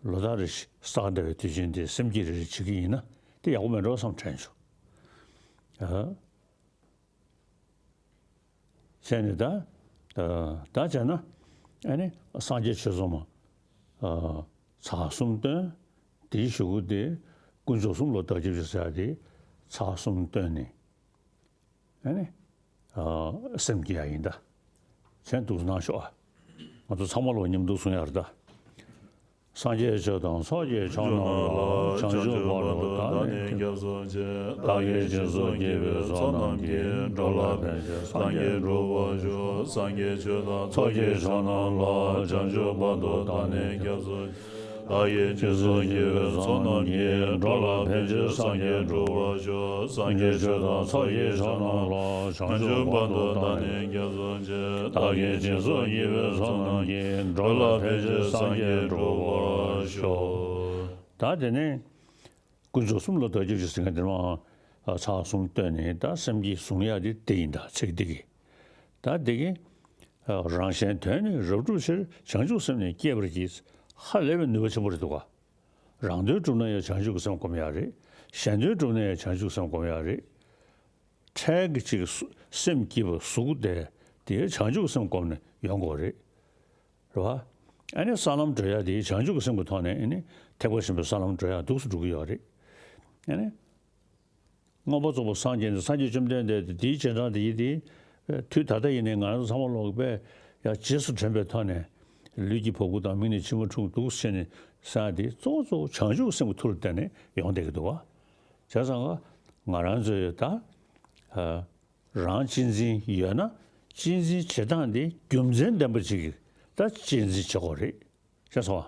ལོ་ལྟར་རེ་བཞིན་ས་ག་ཟླ་བའི་དུས་ཆེན་དེ་སེམས་བསྐྱེད་རེ་རེ་བྱེད་ཀྱི་ཡིན་ན་དེ་ཡག་པོ་མེད་འགྲོ་བསམ་དྲན་བྱུང་། ཨ། བྱས་ནས་ད་ད་བྱས་ན་ཨ་ནི་སངས་རྒྱས་ཆོས་ཚོགས་མ་ཨ་ཚར་གསུམ་བཏོན། དེའི་གཞུག་གུ་དེ་དཀོན་མཆོག་གསུམ་ལ་བདག་སྐྱབས་མཆི་ཟེར་ཡ་དེ་ཚར་གསུམ་བཏོན་ནས། ཨ་ནི། ཨ། སེམས་བསྐྱེད་ཡ་ཡིན་ད། མཚན་འདུག་གནང་ཤོག་ཨ། ང་ཚོ་ཚང་མ་ལོ་མཉམ་དུ་གསུང་ཡ་རེད་ད། སངས་རྒྱས་ཆོས་དང་ཚོགས་ཀྱི་མཆོག་རྣམས་ལ། བྱང་ཆུབ་བར་དུ་བདག་ནི་སྐྱབས་སུ་མཆི། བདག་གིས་སྦྱིན་སོགས་བགྱིས་པའི་ཚོགས་རྣམས་ཀྱིས། འགྲོ་ལ་ཕན་ཕྱིར་སངས་རྒྱས་འགྲུབ་པར་ཤོག། སངས་རྒྱས་ཆོས་དང་ཚོགས་ཀྱི་མཆོག་རྣམས་ལ། བྱང་ཆུབ་བར་དུ་བདག་ནི་སྐྱབས་སུ། བདག་གིས་སྦྱིན་སོགས་བགྱིས་པའི་ཚོགས་རྣམས་ཀྱིས། འགྲོ་ལ་ཕན་ཕྱིར་སངས་རྒྱས་འགྲུབ་པར་ཤོག། སངས་རྒྱས་ཆོས་དང་ཚོགས་ཀྱི་མཆོག་རྣམས་ལ། བྱང་ཆུབ་བར་དུ་བདག་ནི་སྐྱབས་སུ་མཆི། བདག་གིས་སྦྱིན་སོགས་བགྱིས་པའི་ཚོགས་རྣམས་ཀྱིས། འགྲོ་ལ་ཕན་ཕྱིར་སངས་རྒྱས་འགྲུབ་པར་ཤོག། ད་དེ་ནས་དཀོན་མཆོག་གསུམ་ལ་བདག་སྐྱབས་མཆི་ཟེར་མཁན་དེ་མ་ཚར་གསུམ་བཏོན་ནས་ད་སེམས་བསྐྱེད་བཟུང་ཡ་དེ་དེ་ཡིན་ད་ཚིག་འདི་གི། ད་འདི་གི་རང་གཞན་དོན་ནི་རབ་བསྒྲུབ་ཕྱིར། བྱང་ཆུབ་སེམས་ནི་བསྐྱེད་པར་བགྱི། ཧ་ལས་པའི་ནུས་པ་ཆེན་པོ་རེད་འདུག་ག། རང་དོན་བསྒྲུབ་ན་ཡང་བྱང་ཆུབ་ཀྱི་སེམས་སྒོམ་ཡག་རེད། གཞན་དོན་བསྒྲུབ་ན་ཡང་བྱང་ཆུབ་སེམས་སྒོམ་ཡག་རེད། འཕྲལ་གྱི་ཅིག་སེམས་སྐྱིད་པ་ཟུག་དེ་དེ་བྱང་ཆུབ་ཀྱི་སེམས་སྒོམ་ནས་ཡོང་དགོས་རེད། རེད་བ། ཨ་ནི་ས་ལམ་བགྲོད་ཡག་དེ་བྱང་ཆུབ་ཀྱི་སེམས་ཀྱི་ཐོག་ནས་ཨ་ནི་ཐེག་པ་ཆེན་པོའི་ས་ལམ་བགྲོད་ཡག་འདུག་སེ་འགྲོ་གི་ཡོད་རེད། ཨ་ནི། མངོན་པར་རྫོགས་པར་སངས་རྒྱས་ནས་སངས་རྒྱས་བཅོམ་ལྡན་འདས་དེ་དེའི་རྗེས་འབྲང་དེ་ཡིན་ཏེ། དུས་ད་ལྟ་ཡིན་ནའི་ང་རང་ཚོ་ཚང་མ་ལོག་པས་ཡང་རྗེས་སུ་དྲན་པའི་ཐོག་ནས་ལུས་ཀྱི་བ་སྤུ་དང་མིག་ནས་མཆི་མ་འཁྲུག་འདུག་ཟེར་ནས་ཟེར་ཡ་དེ་གཙོ་བོ་གཙོ་བོ་བྱང་ཆུབ་སེམས་ཀྱི་མཐུ་ལ་བརྟེན་ནས་ཡོང་བསྡད་ཀྱི་འདུག་བ། བྱས་ཙང་ང་རང་ཚོས་ད་རང་གཅེས་འཛིན་ཡོད་ན་གཅེས་འཛིན་བྱེད་སྟངས་དེ་རྒྱུ་མཚན་ལྡན་པ་ཅིག་གིས་ད་གཅེས་འཛིན་བྱེད་དགོས་རེད། ཤེས་སོང་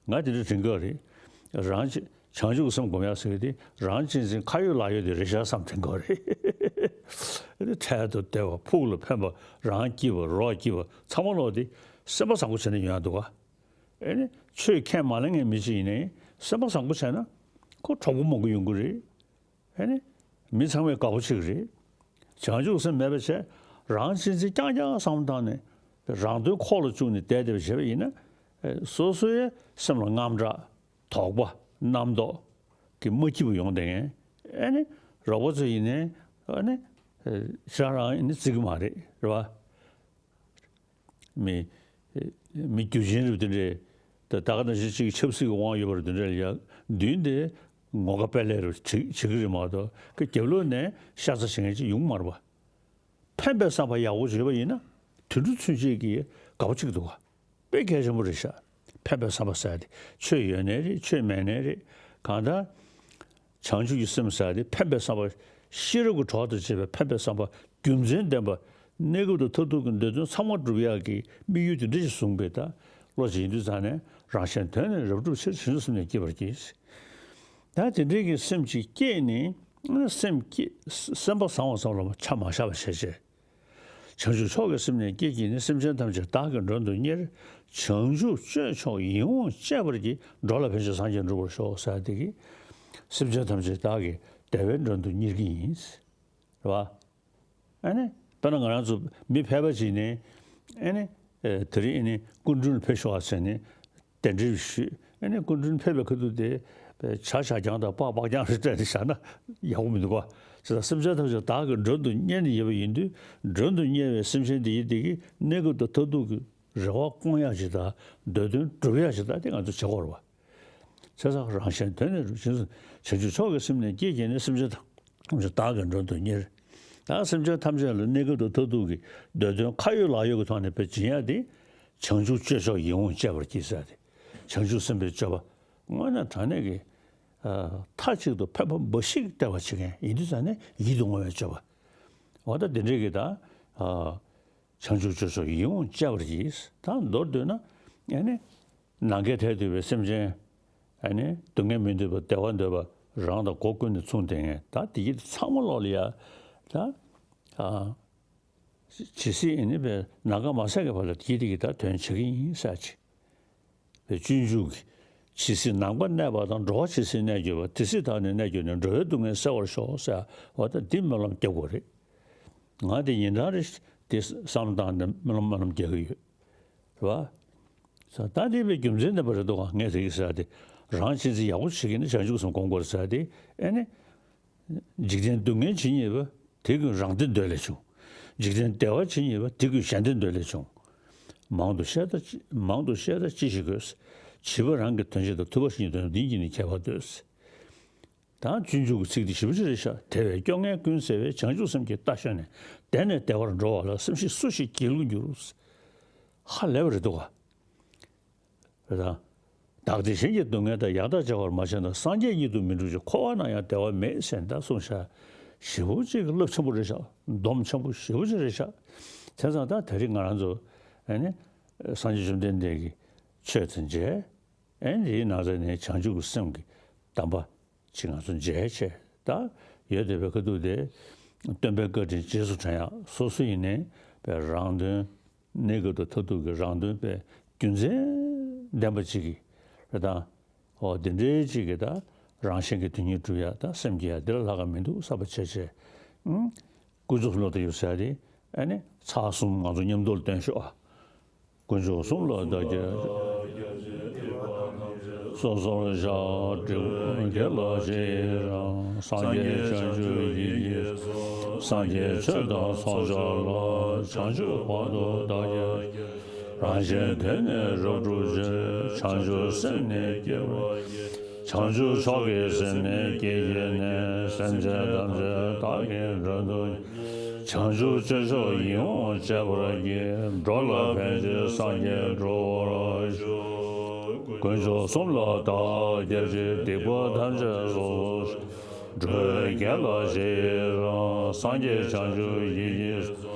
ང་། དེ་འདྲ་དྲན་གྱི་ཡོད་རེད། རང་གཅེས་བྱང་ཆུབ་སེམས་སྒོམ་ཡག་ཟེར་གྱི་དེ་རང་གཅེས་འཛིན་ཁ་ཡོད་ལག་ཡོད་དེ་རེད་ཤག་བསམ་དྲན་གྱི་ཡོད་རེད། འཕྲལ་དུ་བདེ་བ་ཕུགས་ལ་ཕན་པ་རང་སྐྱིད་པ་རོགས་སྐྱིད་པ་ཚང་མ་ལོག་དེ་སེམས་པ་བཟང་པོ་བྱས་ནས་ཡོང་ཡག་འདུག་ག། ཨེ་ནི་ཆོས་ཁས་མ་ལེན་མཁན་མི་གཅིག་ཡིན་ནའི་སེམས་པ་བཟང་པོ་བྱས་ན་ཁོ་གྲོགས་པོ་མང་པོ་ཡོང་གི་རེད། ཨེ་ནི། མི་ཚང་མས་དགའ་པོ་བྱེད་ཀྱི་རེད། བྱང་ཆུབ་སེམས་མེད་པ་བྱས། རང་གཅེས་འཛིན་རྐྱང་རྐྱང་བསམ་བློ་བཏང་ནས། རང་དོན་ཁོག་ལ་བཅུག་ནས་བསྡད་བསྡད་པ་བྱས་པ་ཡིན་ན། ཨེ། སོ་སོའི་སེམས་ལ་དངངས་སྐྲག་དོགས་པ། རྣམ་རྟོག་གི་མ་སྐྱིད་པོ་ཡོང་བསྡད་མཁན། ཨེ་ནི། རོགས་པ་ཚོ་ཡིན་ནའི། ཨེ་ནི། ཨེ། ཁྱེད་རང་ཡིན་ནི་བརྩི་གི་མ་རེད། རེད་བ། མི། མི་རྒྱུ་ཆེན་རེད་དེ་འདྲས། ད་ད་ག་ནང་བཞིན་གཅིག་ཆབ་སྲིད་ཀྱི་དབང་ཡོད་པ་རེད་དེ་འདྲས་ལ་ཡ་མདུན་དེ་ངོ་དགའ་དཔལ་ལས་རུ་བྱེད་བྱེད་ཀྱི་རེད་མ་གཏོགས་ཀྱི་རྒྱབ་ལོགས་ནས་ཤ་ཚ་བྱེད་མཁན་ཅིག་ཡོང་གི་མ་རེད་པ། ཕན་པའི་བསམ་པ་ཡག་པོ་བྱེད་པ་ཡིན་ན་དུད་འགྲོ་ཚུན་ཆད་ཀྱིས་དགའ་པོ་བྱེད་ཀྱི་འདུག་ག། དཔེ་གལ་ཆེན་པོ་རེད་ཤག། ཕན་པའི་བསམ་པ་ཟེར་ཡ་དེ་ཆོས་ཡོད་ནའི་རེད། ཆོས་མེད་ནའི་རེད། གང་ལྟར། བྱང་ཆུབ་ཀྱི་སེམས་ཟེར་ཡ་དེ་ཕན་པའི་བསམ་པ། ཤེས་རབ་ཀྱི་གྲོགས་དང་བཅས་པའི་ཕན་པའི་བསམ་པ་རྒྱུ་མཚན་ལྡན་པ། གནས་སྐབས་དང་མཐར་ཐུག་གི་འདོད་དོན་ཚང་མ་སྒྲུབ་ཡག་གི་དམིགས་ཡུལ་དེ་འདྲ་ཞིག་བཟུང་བའི་ད་བློ་ཅིག་ཡིན་དུས་ཙང་ནས་རང་གཞན་དོན་ནི་རབ་བསྒྲུབ་ཕྱིར། བྱང་ཆུབ་སེམས་ནི་བསྐྱེད་པར་བགྱི། ད་དེ་འདྲའི་གི་སེམས་ཅིག་བསྐྱེད་ནས་སེམས་བསྐྱེད་སེམས་པ་བཟང་བ་ཙམ་ལ་ཆ་མ་བཞག་པ་བྱས་བྱས། བྱང་ཆུབ་མཆོག་གི་སེམས་ནི་བསྐྱེད་བགྱིས་ནས། སེམས་ཅན་ཐམས་ཅད་བདག་གིས་མགྲོན་དུ་གཉེར། བྱང་ཆུབ་སྤྱོད་མཆོག་ཡིད་འོང་སྤྱད་པར་བགྱི། འགྲོ་ལ་ཕན་ཕྱིར་སངས་རྒྱས་འགྲུབ་པར་ཤོག་ཟེར་དེ་གིས། སེམས་ཅན་ཐམས་ཅད་བདག་གིས་བདེ་བའི་མགྲོན་དུ་གཉེར་གྱི་ཡིན། རེད་བ། ཨ་ནི། དཔེར་ན་ང་རང་ཚོ་མི་ཕལ་པ་ཅིག་ནི། ཨ་ནི། ཨེ། དེ་རིང་ཨ་ནི་སྐུ་མགྲོན་ཕེབས་ཤོག་ཨ་ཟེར་ནས་གདན་འདྲེན་ཞུས། ཨ་ནི་སྐུ་མགྲོན་ཕེབས་པའི་ཁ་ཐུག་དེ་ཇ་ཇ་རྐྱང་དང་སྤགས་སྤགས་རྐྱང་རེ་སྤྲད་ནས་བཞག་ན་ཡག་པོ་མི་འདུག་ག། བྱས་ཙང་སེམས་ཅན་ཐམས་ཅད་བདག་གིས་མགྲོན་དུ་གཉེར་ནས་ཡོད་པ་ཡིན་དུས། མགྲོན་དུ་གཉེར་བའི་སེམས་ཅན་དེ་ཡིན་དེ་གིས་གནས་སྐབས་དང་མཐར་ཐུག་གི་རེ་བ་སྐོང་ཡག་ཅིག་དང་འདོད་དོན་སྒྲུབ་ཡག་ཅིག་དང་དེ་ང་ཚོ་བྱེད་དགོས་རེད་བ། བྱས་ཙང་རང་གཞན་དོན་ནི་རུ་བྱིན་སོང་། བྱང་ཆུབ་མཆོག་གི་སེམས་ནི་བསྐྱེད་བགྱིས་ནས། སེམས་ཅན་ཐམས་ཅད་བདག་གིས་མགྲོན་དུ་གཉེར། ད་སེམས་ཅན་ཐམས་ཅད་ལ་གནས་སྐབས་དང་མཐར་ཐུག་གི་འདོད་དོན་ཁ་ཡོད་ལག་ཡོད་ཀྱི་ཐོག་ནས་དཔེ་སྦྱིན་ཡག་དེ། བྱང་ཆུབ་སྤྱོད་མཆོག་ཡིད་འོང་སྤྱད་པར་བགྱི་ཟེར་ཏེ། བྱང་ཆུབ་སེམས་དཔའི་སྤྱོད་པ་དངོས་གནས་དྲང་གནས་ཀྱི་ཨ་མཐའ་གཅིག་ཏུ་ཕན་པ་འབའ་ཞིག་སྟེར་བ་བྱེད་མཁན་ཡིན་དུས་ཙང་ནས་ཡིད་དུ་འོང་བའི་སྤྱོད་པ། འོ་ད་དེ་འདྲའི་གི་ད་ཨ། བྱང་ཆུབ་སྤྱོད་མཆོག་ཡིད་འོང་སྤྱད་པར་བགྱི། ད་མདོར་བསྡུས་ན་ཨ་ནི་ནམ་མཁའི་མཐས་གཏུགས་པའི་སེམས་ཅན་ ཨ་ནི་སྡུག་བསྔལ་མི་འདོད་པ་བདེ་བ་འདོད་པ་རང་དང་སྒོ་ཀུན་ནས་མཚུངས་ལྡན་མཁན་ད་དེ་གྱད་ཚང་མ་ལོག་ལ་ཡ་ད་ཨ་ཇི་སྲིད་ཨ་ནི་པའི་ནམ་མཁའ་མ་ཟད་ཀྱི་བར་ལ་དེ་གྱད་དེ་གྱད་ད་དོན་བྱེད་ཀྱི་ཡིན་ཟེར་ཅིག་དཔེ་སྤྱོད་འཇུག་གི་ཇི་སྲིད་ནམ་མཁའ་གནས་པ་དང་། འགྲོ་བ་ཇི་སྲིད་གནས་གྱུར་པ། དེ་སྲིད་བདག་ནི་གནས་གྱུར་ནས། འགྲོ་བའི་སྡུག་བསྔལ་སེལ་བར་ཤོག་ཟེར་བ་ད་འདི་སྨོན་ལམ་རྒྱག་དགོས་རེད། ང་དེ་ཉིན་གྲངས་རེ་དེ་བསམ་བློ་བཏང་ནས་སྨོན་ལམ་སྨོན་ལམ་རྒྱག་གི་ཡོད་རེད་བ། ས་ད་དེ་བས་རྒྱུ་མཚན་ལྡན་པ་རེད་འདུག་ག་ངས་དེ་གི་ཟེར་དེ་རང་ཅི་ཙི་ཡག་པོ་བྱེད་ཀྱི་ན་བྱང་ཆུབ་སེམས་སྒོམ་དགོས་རེད་ཟེར་དེ་ཨེ་ནི། འཇིག་རྟེན་སྡུག་བསྔལ་ཇི་སྙེད་པ། དེ་ཀུན་རང་བདེ་འདོད་ལས་བྱུང་། འཇིག་རྟེན་བདེ་བ་ཇི་སྙེད་པ། དེ་ཀུན་གཞན་བདེ་འདོད་ལས་བྱུང་། མང་དུ་བཤད་ད་ཅི་མང་དུ་བཤད་ད་ཅི་ཞིག་དགོས། བྱིས་པ་རང་གི་དོན་བྱེད་དང་། ཐུབ་པ་གཞན་གྱི་དོན་བྱེད་དང་། འདི་གཉིས་ནི་ཁྱད་པར་ལྡོག་དང་སྤྱོད་འཇུག་གི་ཚིག་འདི་ཞེ་པོ་ཅིག་རེད་ཤག་དེ་བས་སྐྱོ་ངལ་ཀུན་སེལ་བའི། བྱང་ཆུབ་སེམས་ཀྱི་རྟ་ཞོན་ནས། བདེ་ནས་བདེ་བར་འགྲོ་བ་ལ། སེམས་ཤེས་སུ་ཞིག་སྒྱིད་ལུག་འགྱུར། ཧ་ལས་པ་རེད་འདུག་ག་རེད་དང་། བདག་བདེ་གཞན་གྱི་སྡུག་བསྔལ་དང་། ཡང་དག་བརྗེ་བར་མ་བྱས་ན། སངས་རྒྱས་ཉིད་དུ་མི་འགྲུབ་ཅིང་། འཁོར་བ་ན་ཡང་བདེ་བ་མེད་ཟེར་ད་གསུངས་ཤག་ཞེ་པོ་ཅིག་གི་རླབས་ཆེན་པོ་རེད་ཤག་སྡོམ་ཆེན་པོ་ཞེ་པོ་ཅིག་རེད་ཤག་དེ་ཙང་ད་དེ་རིང་ང་རང་ཚོ་ཨ་ནི་སངས་རྒྱས་བཅོམ་ལྡན་འདས་ཀྱི་ཆོས་དང་མཇལ། ཨ་ནི་དེའི་ནང་ཚན་ནས་བྱང་ཆུབ་ཀྱི་སེམས་ཀྱི་གདམས་པ་ཅིག་ང་ཚོ་མཇལ་བྱས་ད་ཡོད་བསྡད་པའི་ཁ་ཐུག་དེ་སྟོན་པའི་བཀའ་དྲིན་རྗེས་སུ་དྲན་ཡག་སོ་སོ་ཡིན་ནའི་པའི་རང་དོན། གནས་སྐབས་དང་མཐར་ཐུག་གི་རང་དོན་པའི་རྒྱུ་མཚན་ལྡན་པ་ཅིག་གི་རེད་དང་། འོ་དེ་འདྲའི་ཅིག་གི་ད་རང་གཞན་གྱི་དོན་གཉིས་སྒྲུབ་ཡ་ད་སེམས་བསྐྱེད་ཡ་འདི་ལ་ལྷག་ག་མི་འདུག་བསམ་པ་བྱས་བྱས། ཨུམ། ཀུན་རྫོབ་བློ་དང་ཡུལ་ཟེར་ཡ་དེ་ཨ་ནི་ཚར་གསུམ་ང་ཚོ་མཉམ་དུ་ལ་བཏོན་ཤོག་ཨ། དཀོན་མཆོག་གསུམ་ལ་བདག་སྐྱབས། སོ་སོར་བཤགས། སྒྲིབ་པ་དགེ་ལ་རྗེས་རང་། སངས་རྒྱས་བྱང་ཆུབ་ཡིད་ཀྱིས་སངས་རྒྱས་ཆོས་དང་ཚོགས་བསགས་ལ། བྱང་ཆུབ་བར་དུ་བདག་སྐྱབས། རང་གཞན་དོན་ནི་རབ་བསྒྲུབ་ཕྱིར། བྱང་ཆུབ་སེམས་ནི་བསྐྱེད་པར་བགྱི། བྱང་ཆུབ་མཆོག་གི་སེམས་ནི་བསྐྱེད་བགྱིས་ནས། སེམས་ཅན་ཐམས་ཅད་བདག་གིས་མགྲོན་དུ། བྱང་ཆུབ་སྤྱོད་མཆོག་ཡིད་འོང་སྤྱད་པར་བགྱི། འགྲོ་ལ་ཕན་ཕྱིར་སངས་རྒྱས་འགྲུབ་པར་ཤོག་དཀོན་མཆོག་གསུམ་ལ་བདག་སྐྱབས་མཆི། སྡིག་པ་ཐམས་ཅད་སོ་སོར་བཤགས། འགྲོ་བའི་དགེ་ལ་རྗེས་རང་། སངས་རྒྱས་བྱང་ཆུབ་ཡིད་ཀྱིས།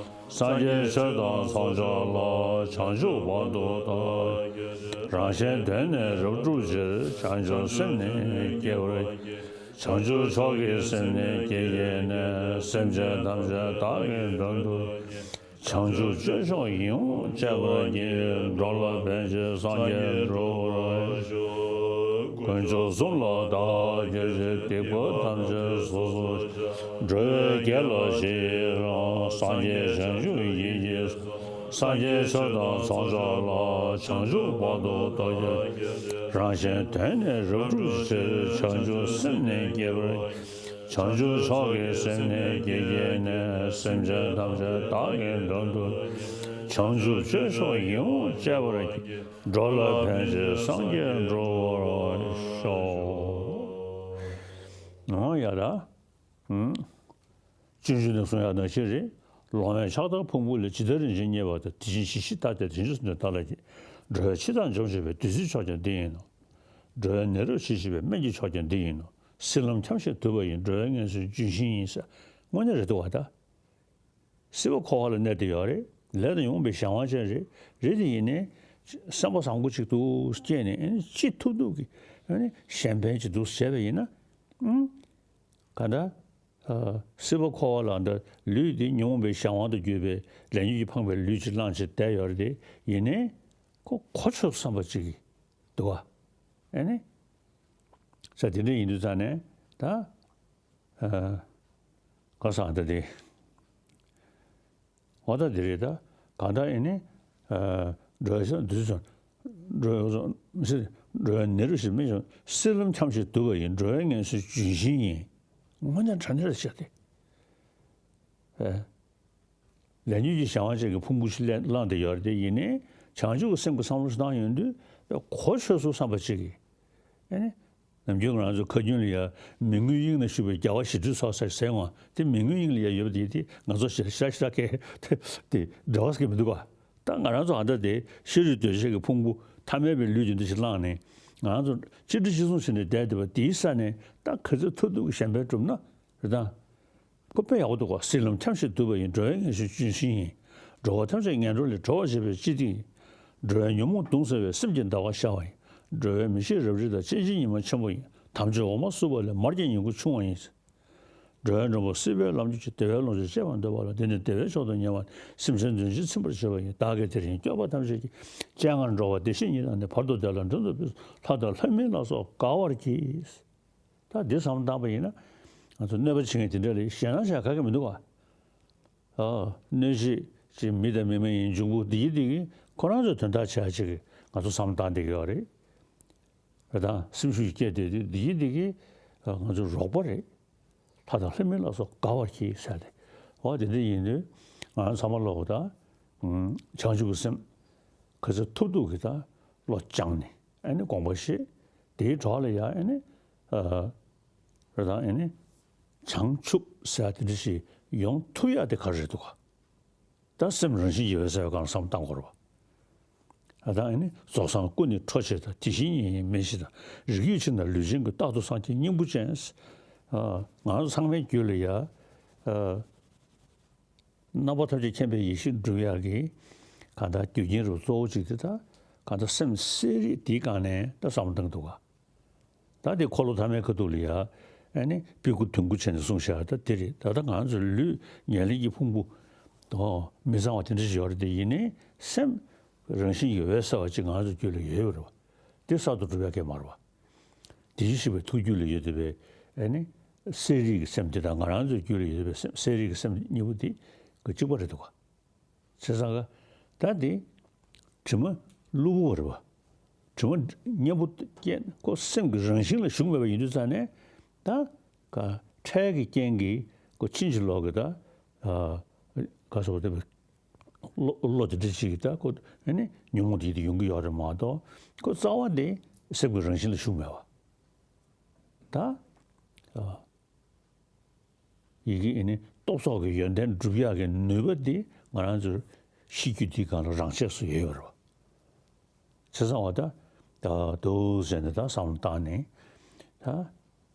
སངས་རྒྱས་ཆོས་དང་ཚོགས་བསགས་ལ། བྱང་ཆུབ་བར་དུ་བདག་སྐྱབས། རང་གཞན་དོན་ནི་རབ་བསྒྲུབ་ཕྱིར། བྱང་ཆུབ་སེམས་ནི་བསྐྱེད་པར་བགྱི། བྱང་ཆུབ་མཆོག་གི་སེམས་ནི་བསྐྱེད་བགྱིས་ནས། སེམས་ཅན་ཐམས་ཅད་བདག་གིས་མགྲོན་དུ། བྱང་ཆུབ་སྤྱོད་མཆོག་ཡིད་འོང་སྤྱད་པར་བགྱི། འགྲོ་ལ་ཕན་ཕྱིར་སངས་རྒྱས་འགྲུབ་པར་ཤོག་དཀོན་མཆོག་གསུམ་ལ་བདག་སྐྱབས་མཆི། སྡིག་པ་ཐམས་ཅད་སོ་སོར་བཤགས། འགྲོ་བའི་དགེ་ལ་རྗེས་རང་། སངས་རྒྱས་བྱང་ཆུབ་ཡིད་ཀྱིས། སངས་རྒྱས་ཆོས་དང་ཚོགས་བསགས་ལ། བྱང་ཆུབ་བར་དུ་བདག་སྐྱབས། རང་གཞན་དོན་ནི་རབ་བསྒྲུབ་ཕྱིར། བྱང་ཆུབ་སེམས་ནི་བསྐྱེད་པར། བྱང་ཆུབ་མཆོག་གི་སེམས་ནི་བསྐྱེད་བགྱིས་ནས། སེམས་ཅན་ཐམས་ཅད་བདག་གིས་མགྲོན་དུ། བྱང་ཆུབ་སྤྱོད་མཆོག་ཡིད་འོང་སྤྱད་པར་བགྱི། འགྲོ་ལ་ཕན་ཕྱིར་སངས་རྒྱས་འགྲུབ་པར་ཤོག་འོ་ཡ་ད། ཨུམ། སྤྱོད་འཇུག་ནས་གསུང་ཡག་ནང་བཞིན་རེད། ལོང་བས་ཕྱག་དར་ཕུང་པོ་ལས། ཇི་ལྟར་རིན་ཆེན་རྙེད་པ་དང་། དེ་བཞིན་གཞི་ཞིག་ལྟ་སྟེ། དེ་བཞིན་དུ་བདག་ལ་བསྐྱེད། འགྲོ་བའི་འཆི་བདག་འཇོམས་བྱེད་པའི། བདུད་རྩིའི་མཆོག་ཀྱང་འདི་ཡིན་ནོ། འགྲོ་བའི་ནད་རབ་ཞི་བྱེད་པའི། སྨན་གྱི་མཆོག་ཀྱང་འདི་ཡིན་ནོ། སྲིད་ལམ་འཁྱམས་ཤིང་དུབ་པ་ཡི། འགྲོ་བའི་ངལ་གསོའི་ལྗོན་ཤིང་ཡིན་ཟེར། དངོས་གནས་རེད་འདུག་བ་ད། སྲིད་པ་འཁོར་བ་ལ་གནས་བསྡད་ཡོད་རེད། ལས་དང་ཉོན་མོངས་པའི་གཞན་དབང་ཅན་རེད། རེད་དེ་ཡིན་ནའི་སེམས་པ་བཟང་པོ་ཅིག་ཏུ་སྐྱེས་ནས་ཨ་ནི་ཅི་ཐུབ་ཐུབ་ཀྱིས་ཨ་ནི་གཞན་ཕན་ཅིག་ཏུ་བྱས་པ་ཡིན་ན། ཨང་། ག་འདྲ། ཨ། སྲིད་པ་འཁོར་བ་ལ་འདྲ་ལུས་འདི་ཉོན་མོངས་པའི་གཞན་དབང་དུ་གྱུར་པའི་ལས་ཉོན་གྱིས་འཕངས་པའི་ལུས་ཅིག་བླངས་བྱས་བསྡད་ཡོད་རེད་དེ་ཡིན་ནའི་ཁོ་གོ་ཆོད་བསམ་པ་ཅིག་གིས་འདུག་བ། ཨ་ནི། ས་དེ་འདྲ་ཡིན་དུས་ཙང་ནས་ད། ཨ། ག་ས་ད་དེ། འོ་ད་འདི་རེད་ད། གང་ལྟར་ཨེ་ནི། ཨ། འགྲོ་བའི་ས་འདུས་སོ། འགྲོ་བའི་ས་མི་སྲིད། འགྲོ་བའི་ནད་རབ་ཞི་མི་འཇོམས། སྲིད་ལམ་འཁྱམས་ཤིང་དུབ་པ་ཡི། འགྲོ་བའི་ངལ་གསོའི་ལྗོན་ཤིང་ཡིན། དངོས་གནས་དྲང་གནས་ལ་བཤད་དེ། ཨེ། ལས་ཉོན་གྱི་གཞན་དབང་ཅན་གྱི་ཕུང་པོ་ཞིག་ལེན་བླངས་ཏེ་ཡོད་རེད་དེ་ཡིན་ནའི་བྱང་ཆུབ་ཀྱི་སེམས་ཀྱི་བསམ་བློ་ཞིག་བཏང་ཡོང་དུས་གོ་ཆོད་སོང་བསམ་པ་ཅིག་གིས། ཨེ་ནི། ནམ་རྒྱུན་ང་རང་ཚོ་ཁ་རྒྱུན་ལ་ཡ་མི་མངོན་དབྱིངས་ན་བཞུགས་པའི་རྒྱལ་བ་ཞི་ཁྲོའི་ཚོགས་ཟེར་ཟེར་འོང་དེ་མི་མངོན་དབྱིངས་ལ་ཡ་ཡོད་པ་དེ་དེ་ང་ཚོ་ཞེ་དྲག་ཞེ་དྲག་གི་དེ་དེ་འབྲེལ་བ་ཟེར་གྱི་མི་འདུག་ག་ད་ང་རང་ཚོ་ཨ་ད་དེ་ཤ་རུས་གདོས་བཅས་ཀྱི་ཕུང་པོ་ཐ་མལ་པའི་ལུས་དེ་འདྲ་ཞིག་བླངས་ནས་ང་རང་ཚོ་གཅིག་སྒྲིལ་གཅིག་མཚུངས་བྱས་ནས་བསྡད་བསྡད་པ་དེའི་ས་ནས་ད་ག་ཚོད་ཐུབ་ཐུབ་ཀྱི་གཞན་ཕན་བསྒྲུབ་ན་རེད་ད། ཁོ་དཔེ་ཡག་པོ་འདུག་ག་སྲིད་ལམ་འཁྱམས་ཤིང་དུབ་པ་ཡི། འགྲོ་བའི་ངལ་གསོའི་ལྗོན་ཤིང་ཡིན། འགྲོ་བ་ཐམས་ཅད་ངན་འགྲོ་ལས་སྒྲོལ་བར་བྱེད་པའི་སྤྱི་ཏི་ཡིན། འགྲོ་བའི་ཉོན་མོངས་གདུང་སེལ་བའི། སེམས་ཀྱི་ཟླ་བ་ཤར་བ་ཡིན། འགྲོ་བའི་མི་ཤེས་རབ་རིབ་དག །སྤྱན་ཕྱིར་ཉི་མ་ཆེན་པོ་ཡིན། དམ་ཆོས་འོག་མ་བསུ་བ་ལས། མར་གྱི་ཉིང་ཁུ་ཆུང་བ་ཡིན། འགྲོ་བའི་མགྲོན་པོ་སྲིད་པའི་ལམ་གྱུར་ཅིག །བདེ་བའི་ལོངས་སྤྱོད་སྤྱད་པར་འདོད་པ་ལ། འདི་ནི་བདེ་བའི་མཆོག་ཏུ་ཉེ་བ་ནི། སེམས་ཅན་གདོན་བགེགས་ཚིམ་པར་བྱེད་པ་ཡིན། བདག་གིས་དེ་བཞིན་སྐྱོབ་པ་ཐམས་ཅད་ཀྱི། སྤྱན་སྔར་འགྲོ་བ་བདེ་གཤེགས་ཉིད་དང་ནི། བར་དུ་བདེ་ལ་མགྲོན་དུ་ཕེབས་སོ། ལྷ་དང་ལྷ་མིན་ལ་སོགས་དགའ་བར་གྱིས། ད་འདི་བསམ་བློ་བཏང་པ་ཡིན་ན། ང་ཚོ་གནོད་པ་བྱེད་མཁན་དེ་འདྲ་ལ་ཞེད་སྣང་བྱ་ག་གེ་མི་འདུག་ག་ཨ། གནོད་བྱེད་ཀྱི་མི་དང་མི་མ་ཡིན་འབྱུང་པོ་འདི་ཡི་འདི་གི་ཁོ་རང་ཚོའི་དོན་དག་བྱ་ཅིག་གི་ང་ཚོ་བསམ་བློ་བཏང་བསྡད་ཀྱི་ཡོད་རེད། རེད་དང་སེམས་ཤུགས་སྐྱེད་དེ་འདི་ཡི་འདི་གི་ང་ཚོའི་རོགས་པ་རེད། ལྷ་དང་ལྷ་མིན་ལ་སོགས་དགའ་བར་གྱིས་ཟེར་ཏེ། འོ་དེ་འདྲ་ཡིན་དུས་ང་རང་ཚང་མ་ལོག་གི་ད་བྱང་ཆུབ་ཀྱི་སེམས་ག་ཚོད་ཐུབ་ཐུབ་ཀྱི་ད་བློ་སྦྱངས་ནས་ཨ་ནི་དགོངས་པ་བཞེས། དེའི་གྲོགས་ལ་ཡ་ཨ་ནི་རེད་དང་ཨ་ནི་བྱང་ཆུབ་ཟེར་ཡ་དེ་འདྲ་ཞིག་ཡོང་ཐུབ་ཡ་དེ་ག་རེ་རེད་འདུག་ག་ད་སེམས་རང་བཞིན་གྱིས་འོད་གསལ་བའི་སྒང་ལ་བསམ་བློ་བཏང་དགོས་རེད་བ། ཨ་ད་ཨ་ནི་རྫོགས་སངས་སྐུ་ནི་འཕྲོག་བྱེད་དང་། དེ་བཞིན་ཉིད་ཡིན་མེད་ཞེས་དང་། རིགས་རྒྱུད་ཆེ་ན་ལུས་ཅན་གྱི། རྟག་ཏུ་སངས་རྒྱས་སྙིང་པོ་ཅན། ཨ་ང་ཚོ་ཚང་མའི་རྒྱུད་ལ་ཡ་ཨ་རྣམ་པ་ཐམས་ཅད་མཁྱེན་པའི་ཡེ་ཤེས་སྒྲུབ་ཡག་གི་གང་ལྟར་རྒྱུ་རྐྱེན་རུ་གཙོ་བོ་གཅིག་དེ་ད་གང་ལྟར་སེམས་གསལ་རིག་དེའི་སྒང་ནས་ད་བསམ་བློ་བཏང་གི་འདུག་ག་ད་དེ་འཁོར་ལོ་ཐ་མའི་ཁ་ཐུག་ལ་ཡ་ཨ་ནི་པི་ཀུ་དུང་ཀུ་བྱས་ནས་གསུངས་བཞག་ད་དེ་རེད། ད་ལྟ་ང་ཚོ་ལུས་ཉེར་ལེན་གྱི་ཕུང་པོ་དང་མི་གཙང་བ་དེ་འདྲ་ཞིག་ཡོད་རེད། དེ་ཡིན་ནའི་སེམས་རང་བཞིན་གྱིས་འོད་གསལ་བ་ཅིག་ང་ཚོ་རྒྱུད་ལ་ཡོད་པ་རེད་བ། དེ་གསར་དུ་གྲུབ་ཡག་གི་མ་རེད་བ། དེ་བཞིན་གཤེགས་པའི་ཐུགས་རྒྱུད་ལ་ཡོད་བསྡད་པའི་ཨ་ནི་གསལ་རིག་གི་སེམས་དེ་དང་ང་རང་ཚོའི་རྒྱུད་ལ་ཡོད་བསྡད་པའི་སེམས་གསལ་རིག་གི་སེམས་གཉིས་པོ་དེ་གཅིག་པ་རེད་འདུག་ག་བྱས་ཙང་ཀ་ད་དེ་དྲི་མ་གློ་བུར་བ་རེད་བ། དྲི་མ་གཉེན་པོ་སྐྱེས་ཁོ་སེམས་ཀྱི་རང་བཞིན་ལ་ཞུགས་མེད་པ་ཡིན་དུས་ཙང་ནས་ད་ཀ་འཕྲལ་གྱི་རྐྱེན་གྱིས་ཁོ་ཕྱིན་ཅི་ལོག་གི་ད་ག་སོགས་དེ་བློ་བློ་དེ་འདྲ་ཅིག་གི་ད་ཁོ་ཨ་ནི་ཉོན་མོངས་དེ་ཡིད་དུ་ཡོང་གི་ཡོད་རེད་མ་གཏོགས་ཁོ་རྩ་བ་དེ་སེམས་ཀྱི་རང་བཞིན་ལ་ཞུགས་མེད་བ། ད་ཡི་གེ་ཨ་ནི་སྟོབས་སོགས་ཀྱི་ཡོན་ཏན་སྒྲུབ་ཡག་གི་ནུས་པ་འདི་ང་རང་ཚོའི་ཤེས་རྒྱུད་འདིའི་སྒང་ལ་རང་ཆས་སུ་ཡོད་ཡོད་རེད་བ། བྱས་ཙང་བ་ད་ད་འདུག་ཟེར་ནས་ད་བསམ་བློ་བཏང་ནས་ད་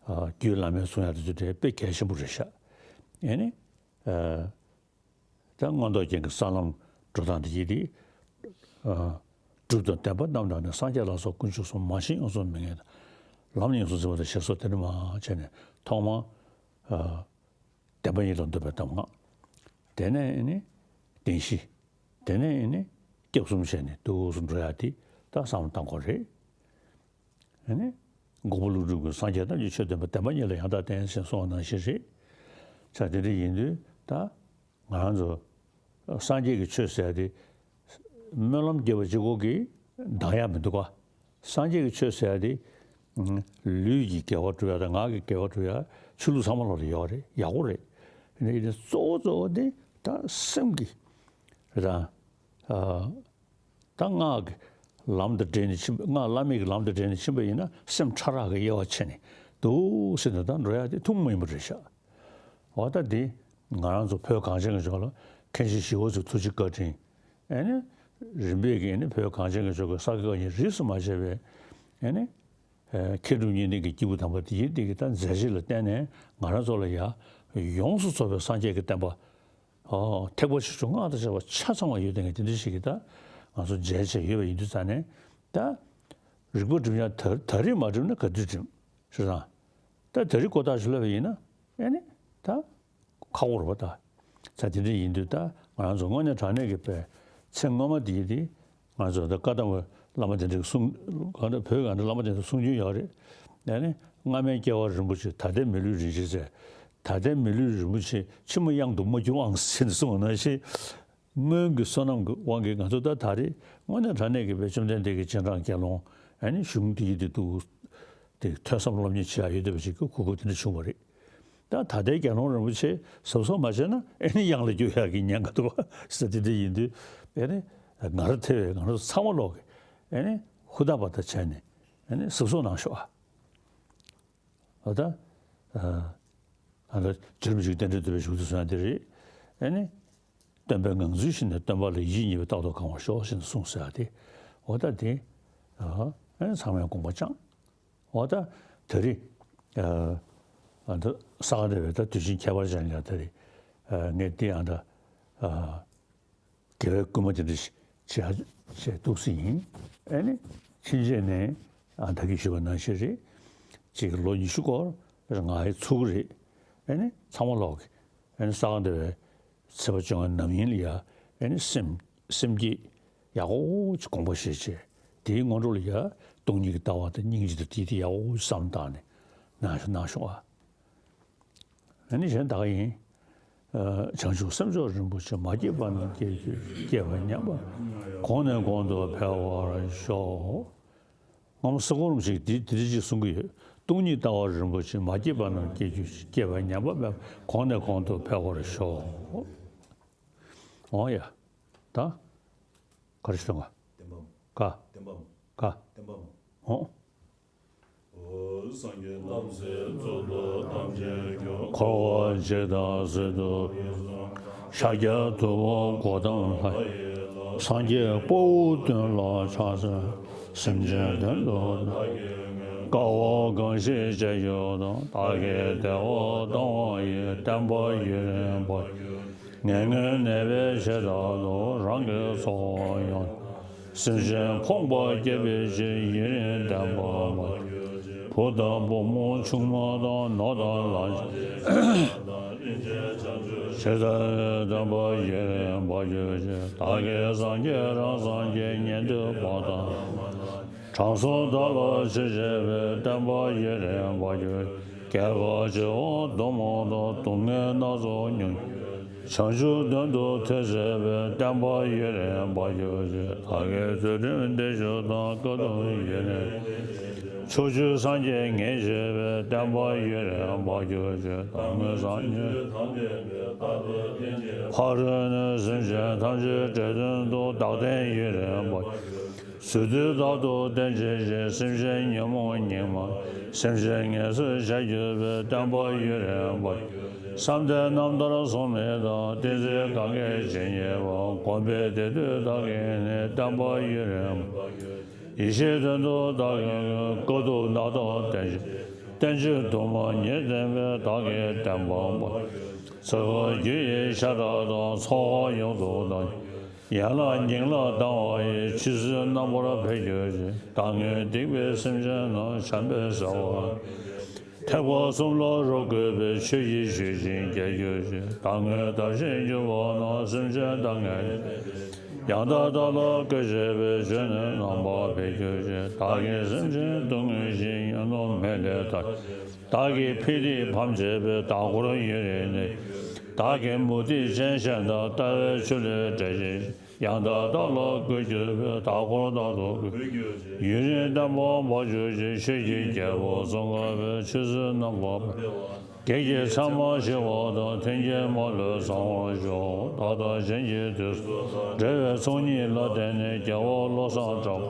རྒྱུད་བླ་མའི་གསུང་ཡག་དེ་ཚོ་དེ་དཔེ་གལ་ཆེན་པོ་རེད་ཤག་ཨ་ནི། ད་མངོན་རྟོགས་རྒྱན་གྱི་ས་ལམ་འགྲོ་སྟངས་འདི་ཡིན་ཏེ། ཨ་གྲུབ་དང་བདེན་པ་རྣམས་དང་ནི། སངས་རྒྱས་ལ་སོགས་དཀོན་མཆོག་གསུམ། མ་ཤེས་ཡོངས་སུ་མི་ངེས་དང་། ལམ་ཡོངས་སུ་འཛིན་པ་དང་། ཞེས་སོགས་དེ་འདྲ་མང་བྱས་ནས་ཐོག་མར་ཨ་བདེན་པ་ཉིད་ལ་འདོད་པའི་གདམས་ངག་དེ་ནས་ནི་བདེན་བཞི། དེ་ནས་ནི་སྐྱབས་གསུམ་བྱས་ནས་འདུག་སེ་འགྲོ་ཡག་དེ་ད་བསམ་བློ་བཏང་དགོས་རེད། ཨ་ནི་འགོག་པ་ཀླུ་སྒྲུབ་ཀྱིས་སངས་རྒྱས་རྣམས་ཀྱི་ཆོས་བསྟན་པ། བདེན་པ་ཉིད་ལ་ཡང་དག་བརྟེན་ཞེས་གསུངས་པ་ནང་བཞིན་རེད། ཆ་དེ་འདྲ་ཡིན་དུས་ད་ང་རང་ཚོ་སངས་རྒྱས་ཀྱི་ཆོས་ཟེར་ཏེ་སྨོན་ལམ་རྒྱབ་པ་གཅིག་པོ་གིས་འདང་ཡག་མི་འདུག་ག་སངས་རྒྱས་ཀྱི་ཆོས་ཟེར་ཏེ་ལུས་ཀྱི་དགེ་བ་སྒྲུབ་ཡག་དང་ངག་གི་དགེ་བ་སྒྲུབ་ཡག་ཆོས་ལུགས་ཚང་མ་ལོག་ལ་ཡོད་རེད། ཡག་པོ་རེད། ཡིན་ནའི་གཙོ་བོ་གཙོ་བོ་དེ་ད་སེམས་ཀྱི་རེད་དང་། ད་སྔགས་ཀྱི་ལམ་དང་འབྲེལ་ནས་ཕྱིན་པ། སྔགས་བླ་མེད་ཀྱི་ལམ་དང་འབྲེལ་ནས་ཕྱིན་པ་ཡིན་ན་སེམས་ཕྲ་རགས་ཀྱི་དབྱེ་བ་ཕྱེ་ནས་འདུག་སེ་ནས་ད་འགྲོ་ཡག་དེ་ཐུན་མོང་མ་ཡིན་པ་རེད་ཤག་འོ་ད་འདི་ང་རང་ཚོ་བོད་གངས་ཅན་གྱི་ལྗོངས་ལ་མཁན་ཆེན་ཞི་བ་འཚོའི་ཐུགས་རྗེ་བཀའ་དྲིན། ཨ་ནི་རིམ་པས་ཀྱིས་ནི་བོད་གངས་ཅན་གྱི་ལྗོངས་ཀྱི་ས་དགེ་བཀའ་རྙིང་རིས་སུ་མ་ཆད་པའི་ཨ་ནི་མཁས་གྲུབ་གཉིས་ལྡན་གྱི་སྐྱེས་བུ་དམ་པ་དེ་ཡིན་དེ་གི་ད་མཛད་རྗེས་ལ་བརྟེན་ནས་ང་རང་ཚོ་ལ་ཡ་ཡོངས་སུ་རྫོགས་པའི་སངས་རྒྱས་ཀྱི་བསྟན་པ། ཨོ། ཐེག་པ་ཆེ་ཆུང་སྔགས་དང་བཅས་པ་ཆ་ཚང་བ་ཡོད་དེ་ངས་དེ་འདྲ་ཞིག་གིས་ད་ང་ཚོ་མཇལ་བྱས་ཡོད་པ་ཡིན་དུས་ཙང་ནས་ད་རིག་པ་སྒྲིམ་ཡག་ད་ད་རེས་མ་སྒྲིམ་ན་ག་དུས་སྒྲིམ་ཞེས་དང་། ད་ད་རེས་ཁོ་ཐག་ཞིག་ལབ་པ་ཡིན་ན་ཨེ་ནི་ད་ཁག་པོ་རེད་པ་ད། ད་དེ་འདྲ་ཡིན་དུས་ད་ང་རང་ཚོ་དངོས་གནས་དྲང་གནས་ཀྱི་པའི་ཚེ་སྔོན་མ་དེ་ཡིན་དེ། ང་ཚོ་ད་བཀའ་གདམས་པ་བླ་མ་དེ་འདྲའི་གསུང་གང་འདྲ་བོད་གང་འདྲ་བླ་མ་དེ་འདྲ་གསུང་རྒྱུན་ཡོད་རེད། ཨ་ནི་སྔ་མའི་སྐྱེ་བ་རིན་པོ་ཆེ། ད་ལྟའི་མི་ལུས་རིན་ཆེན་ཟེར། ད་ལྟའི་མི་ལུས་རིན་པོ་ཆེ། ཕྱི་མ་གཡང་དུ་མ་གྱུར་ཨང་ཟེར་ནས་གསུངས་པ་ནང་བཞིན། སྔོན་གྱི་བསོད་ནམས་ཀྱི་དབང་གིས་ང་ཚོ་ད་ད་རེས་དངོས་གནས་དྲང་གནས་ཀྱི་བའི་བཅོམ་ལྡན་འདས་ཀྱི་རྗེས་འབྲང་དགེ་སློང་ཨ་ནི་གཞུང་དེ་ཡི་དེ་འདུག་དེ་ཐོས་བསམ་སློབ་གཉེར་བྱེད་ཡ་ཡོད་བསྡད་པ་ཞིག་གི་གོ་སྐབས་དེ་འདྲ་བྱུང་བ་རེད། ད་ད་ལྟའི་དགེ་སློང་རིན་པོ་ཆེ་གཟབ་གཟབ་མ་བྱས་ན་ཨེ་ནི་གཡང་ལ་རྒྱུག་ཡག་གི་ཉེན་ཁ་འདུག་བ་ཟེར། དེ་འདྲ་ཡིན་དུས་ཨེ་ནི་ང་རང་ཐེ་བའི་ང་རང་ཚང་མ་ལོག་གི་ཨེ་ནི་ཧུར་ཐག་པ་ད་བྱས་ནས་ཨེ་ནི་གཟབ་གཟབ་གནང་ཤོག་ཨ། འོ་ད་ཨ་ད་རྗེ་རིན་པོ་ཆེ་གི་རྟེན་འབྲེལ་འདུས་པའི་གཞུང་དུ་གསུངས་ཡ་དེ་རེད། ཨེ་ནི་སྟོན་པའི་ངང་ཚུལ་བཞིན་ནས། སྟོན་པ་ལ་ཡིད་གཉིས་པས་རྟག་ཏུ་གང་བར་ཤོག་ཞེས་གསུངས་ཟེར་ཡ་དེ། འོ་ད་དེ་ཨ་ཨེ་ནི་ཚང་མས་དགོངས་པ་བཅངས། འོ་ད་ད་རེས་ཨ་ཨ་ད་ས་ག་ཟླ་བའི་ད་དུས་ཆེན་ཁྱད་པར་ཅན་ལ་ད་རེས་ཨ་ངས་འདི་ཨ་ད་ཨ་དགེ་བའི་བསྐུལ་མ་དེ་འདྲ་ཞིག་བྱེད་བྱེད་འདུག་སེ་ཡིན། ཨེ་ནི་ཕྱིན་ཆད་ནས་ ཨ། ད་གིན་ཞུས་པ་ནང་བཞིན་རེད། གཅིག་གི་ལོ་ཉི་ཤུ་སྐོར་ང་ཡི་ཚུགས་རེད། ཨ་ནི་ཚང་མ་ལོག་གི། ཨ་ནི་ས་ག་ཟླ་བའི་ཚེས་པ་བཅོ་ལྔ་ནམ་ཡིན་ལ་ཡ། ཨ་ནི་སེམས་སེམས་བསྐྱེད་ཡག་པོ་ཅིག་དགོངས་པ་བཞེས་བྱས། དེའི་སྔོན་འགྲོ་ལ་ཡ། སྟོང་ཉིད་ཀྱི་ལྟ་བ་དང་སྙིང་རྗེ་དང་དེ་དེ་ཡག་པོ་བསམ་བཏང་ནས་གནང་ཤོག་གནང་ཤོག་ཨ། ཨ་ནི་གཞན་དག་ཡིན། ཨ། བྱང་ཆུབ་སེམས་མཆོག་རིན་པོ་ཆེ། མ་སྐྱེས་པ་རྣམས་སྐྱེ་གྱུར་ཅིག། སྐྱེས་པ་ཉམས་པ་གོང་ནས་གོང་དུ་འཕེལ་བར་ཤོག། སྔ་མོ་ས་གོ་རུམ་ཞིག་འདི་འདི་འདྲ་ཅིག་གསུང་གི་ཡོད། སྟོང་ཉིད་ལྟ་བ་རིན་པོ་ཆེ། མ་སྐྱེས་པ་རྣམས་སྐྱེ་གྱུར་ཅིག། སྐྱེས་པ་ཉམས་པ་མེད་པ་གོང་ནས་གོང་དུ་འཕེལ་བར་ཤོག། འོ་ཡ། ད། ག་རེ་ཞུ་དང་ག་བདེན་པ་མོ། ག་བདེན་པ་མོ། ག་བདེན་པ་མོ། འོ། འོ། སངས་རྒྱས་རྣམ་སྲས་གཙུག་ཏོར་ཐམས་ཅད་མཁྱེན། འཁོར་བ་འཇིག་དང་གཟིགས་རྟོག་གེ་སར། ཤཱཀྱ་ཐུབ་པ་གཽ་ཏམ་ལྷ་ཡི་ལྷ། སངས་རྒྱས་དཔའ་བོ་དོན་ལ་ཕྱག་འཚལ། སེམས་ཅན་དོན་དུ་བདག་གིས་བསྔོས། དཀའ་བ་གང་ཞིག་སྤྱད་གྱུར་ཏོ། བདག་གིས་བདེ་བ་གཏང་བ་ཡི། བསྟན་པ་ཡུན་རིང་བར་གྱུར་ཅིག། ངན་ངོན་ནད་པའི་བྱེ་བྲག་ཏུ། རང་གི་ཚོགས་དབང་ཡོངས་སུ་བསྔོ། སེམས་ཅན་ཕོངས་པ་སྐྱོབ་པའི་ཕྱིར། ཡུན་རིང་བརྟན་པར་མ་གྱུར་ཅིག། བུ་དང་བུ་མོ་ཆུང་མ་དང་། ནོར་དང་ལག་ཆ་ཇི་ལྟ་བས་བསྟན་པ་ཡུན་རིང་བར་གྱུར་ཅིག། བདག་གིས་སངས་རྒྱས་རང་སངས་རྒྱས་ཉན་ཐོས་གོང་དང་། དྲང་སྲོང་བདག་ལ་ཆོས་བཤད་པའི། བསྟན་པ་ཡུན་རིང་བར་གྱུར་ཅིག། བརྒྱད་པ་བྱེ་བ་དུ་མ་དང་། སྡུག་བསྔལ་སྣ་ཚོགས་མྱོང་གྱུར་ཅིག། བྱང་ཆུབ་དོན་དུ་ཐོས་བྱེད་པའི། བསྟན་པ་ཡུན་རིང་བར་གྱུར་ཅིག། བདག་གིས་ཚུལ་ཁྲིམས་བདེ་བཞུགས་དང་། ཀུན་ཏུ་ཡུན་རིང་བརྟན་ཅིང་བཞུགས། ཕྱོགས་བཅུའི་སངས་རྒྱས་ངེས་བྱེད་པའི། བསྟན་པ་ཡུན་རིང་བར་གྱུར་ཅིག། བདག་སྔོན་སངས་རྒྱས་ཕ་རོལ་ནས། སེམས་ཅན་ཐམས་ཅད་འདྲེན་དོན་དུ། བདག་བསྟན་ཡུན་རིང་བར་གྱུར་ཅིག། ཚུལ་འདི་རྟག་ཏུ་བསྟེན་བྱས་ཤིང་། སེམས་ཅན་ཉོན་མོངས་སྙིགས་མ་ཡི། སེམས་ཅན་ངལ་གསོ་བྱ་གྱུར་པའི། བསྟན་པ་ཡུན་རིང་བར་གྱུར་ཅིག། བསམ་གཏན་རྣམ་ཐར་སྲུང་མི་དང་། ཏིང་འཛིན་གང་གིས་ཇི་སྙེད་པ། བསྒོམས་པས་བདེ་འདོད་བདག་གིས་ནི། བསྟན་པ་ཡུན་རིང་བར་གྱུར་ཅིག། ཡེ་ཤེས་དོན་དུ་བདག་གིས་བསྔོས། དཀའ་ཐུབ་རྣམ་དག་བསྟེན་བྱས་ཤིང་། བསྟན་བཅོས་དུ་མ་ཉེར་བསྟན་པའི། བདག་གི་བསྟན་པ་མ་གྱུར་ཅིག། ཚེ་དཔག་རྒྱུ་ཡི་ཤ་ཁྲག་དང་། ཚོགས་དཔག་ཡོངས་སུ་བཏང་། ཡན་ལག་སྙིང་ལ་ལྡང་བ་ཡི། ཆོས་ཚུལ་རྣམ་པར་འཕེལ་གྱུར་ཅིག། བདག་སྔོན་སྡིག་པའི་སེམས་ཅན་རྣམས། བྱམས་པས་བསལ་བར་ཐེག་པ་གསུམ་ལ་རབ་འགོད་པའི། ཆོས་ཀྱི་ཆུ་ཤིང་རྒྱས་གྱུར་ཅིག། བདག་སྔོན་དར་ཞིང་རྒྱས་པ་རྣམས། སེམས་ཅན་དག་ངེས་ཡང་དག་བདག་ལ་བཀོད་བྱེད་པའི། ཆོས་ནི་རྣམ་པར་འཕེལ་གྱུར་ཅིག། བདག་གིས་སེམས་ཅན་སྡུག་བསྔལ་ཞི། ཉོན་མོངས་མེ་ལས་ཐར། བདག་གིས་ཕན་བདེ་ཕམ་བྱས་པའི། བདག་འཁོར་ཡུན་རིང་གནས། བདག་གི་མུ་སྟེགས་ཅན་གཞན་དག། ལྟ་བའི་ཆུ་ལས་བསྒྲལ་བྱེད་ཅིང་། ཡང་དག་བདག་ལ་བཀོད་གྱུར་པའི། བདག་འཁོར་རྟག་ཏུ་ཡུན་རིང་བརྟན་པར་མ་གྱུར་ཅིག། ཆོས་ཀྱི་རྒྱལ་པོ་ཙོང་ཁ་པས། ཆོས་ཚུལ་རྣམ་པར་འཕེལ་བ་དང་། བགེགས་ཀྱི་མཚན་མ་ཞི་བ་དང་། མཐུན་རྐྱེན་མ་ལུས་བཟང་བར་ཤོག། བདག་དང་གཞན་གྱི་དུས་གསུམ་དུ། འབྲེལ་བའི་ཚོགས་གཉིས་ལ་བརྟེན་ནས། རྒྱལ་བ་བློ་བཟང་གྲགས་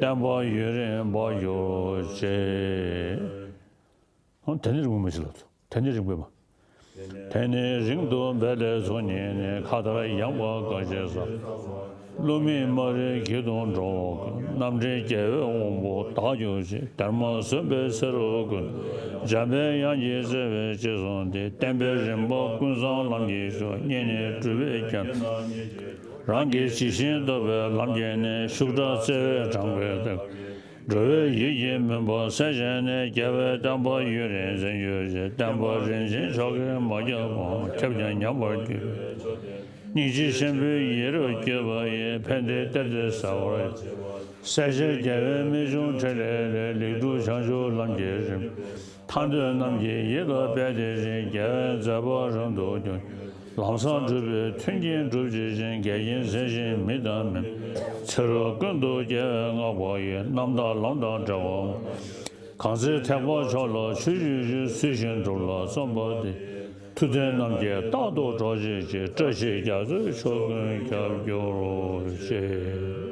པ་ཡི། བསྟན་པ་ཡུན་རིང་བར་གྱུར་ཅིག། ཨོ། དེ་ནས་རིང་པོ་མ་ཞིག་ལ། དེ་ནས་རིང་པོས་མ། དེ་ནས་རིང་དུ་འབད་པའི་ཚོགས་གཉིས་ནི། མཁའ་ལྟར་ཡངས་པ་གངས་ཅན་ས། ཀླུ་མིག་དམར་རིལ་གྱི་དུང་འགྲོ་བ་ཀུན། རྣམ་འདྲེན་རྒྱལ་བའི་དབང་པོ་བདག་གྱུར་ཅིག། སྡེར་མ་ཟུམ་པའི་ཚེ་རབས་ཀུན། འཇམ་པའི་དབྱངས་ཀྱི་བརྩེ་བས་གཅེས་བཟུང་སྟེ། བསྟན་པའི་རིམ་པ་ཀུན་བཟང་ལམ་གྱིས་ཞུགས། སྙིང་ནས་སྒྲུབ་པའི་རྒྱལ་རང་གིས་ཇི་བཞིན་བསྟོད་པའི་ལམ་གྱིས་ནི། ཤུགས་དྲག་བརྩེ་བས་དྲངས་པའི་བདག་འགྲོ་བའི་ཡིད་ཀྱི་མུན་པ་སེལ་བྱས་ནས། རྒྱལ་བའི་བསྟན་པ་ཡུན་རིང་འཛིན་གྱུར་ཅིག། བསྟན་པ་རིན་ཆེན་མཆོག་གིས་མ་ཁྱབ་པ། ཁྱབ་ཀྱང་ཉམས་པར་གྱུར་པའི་མཆོག་དེ། སྙིང་རྗེ་ཆེན་པོའི་ཡིད་རབ་བསྐྱོད་པ་ཡིས། ཕན་བདེའི་གཏེར་འདི་གསལ་བར་བྱེད་པ། སྲས་ཆེན་རྒྱལ་བའི་རྨད་བྱུང་ཕྲིན་ལས་ལས། ལེགས་གྲུབ་བྱང་ཆུབ་ལམ་གྱི་རིམ། ཐར་འདོད་རྣམས་ཀྱི་ཡིད་ལ་སྤེལ་ཏེ་བཞེས། རྒྱལ་བའི་མཛད་པ་རབ་ཏུ་བསྐྱངས། ལམ་བཟང་སྒྲུབ་པའི་མཐུན་རྐྱེན་སྒྲུབ་བྱེད་ཅིང་། འགལ་རྐྱེན་སེལ་ཞིང་མི་དང་མི་མིན་ཚེ་རབས་ཀུན་ཏུ་རྒྱལ་བའི་བསྔགས་པ་ཡིས། རྣམ་དག་ལམ་དང་བྲལ་བ་མ་གང་ཚེ་ཐེག་པ་མཆོག་ལ་ཆོས་སྤྱོད་ཕྱིར། ཚུལ་བཞིན་སྒྲུབ་ལ་བརྩོན་པ་འདི། ཐུབ་བསྟན་རྣམས་ཀྱིས་རྟག་ཏུ་གྲོགས་བྱེད་ཅིང་། བཀྲ་ཤིས་རྒྱ་མཚོའི་ཕྱོགས་ཀུན་ཁྱབ་གྱུར་ཅིག།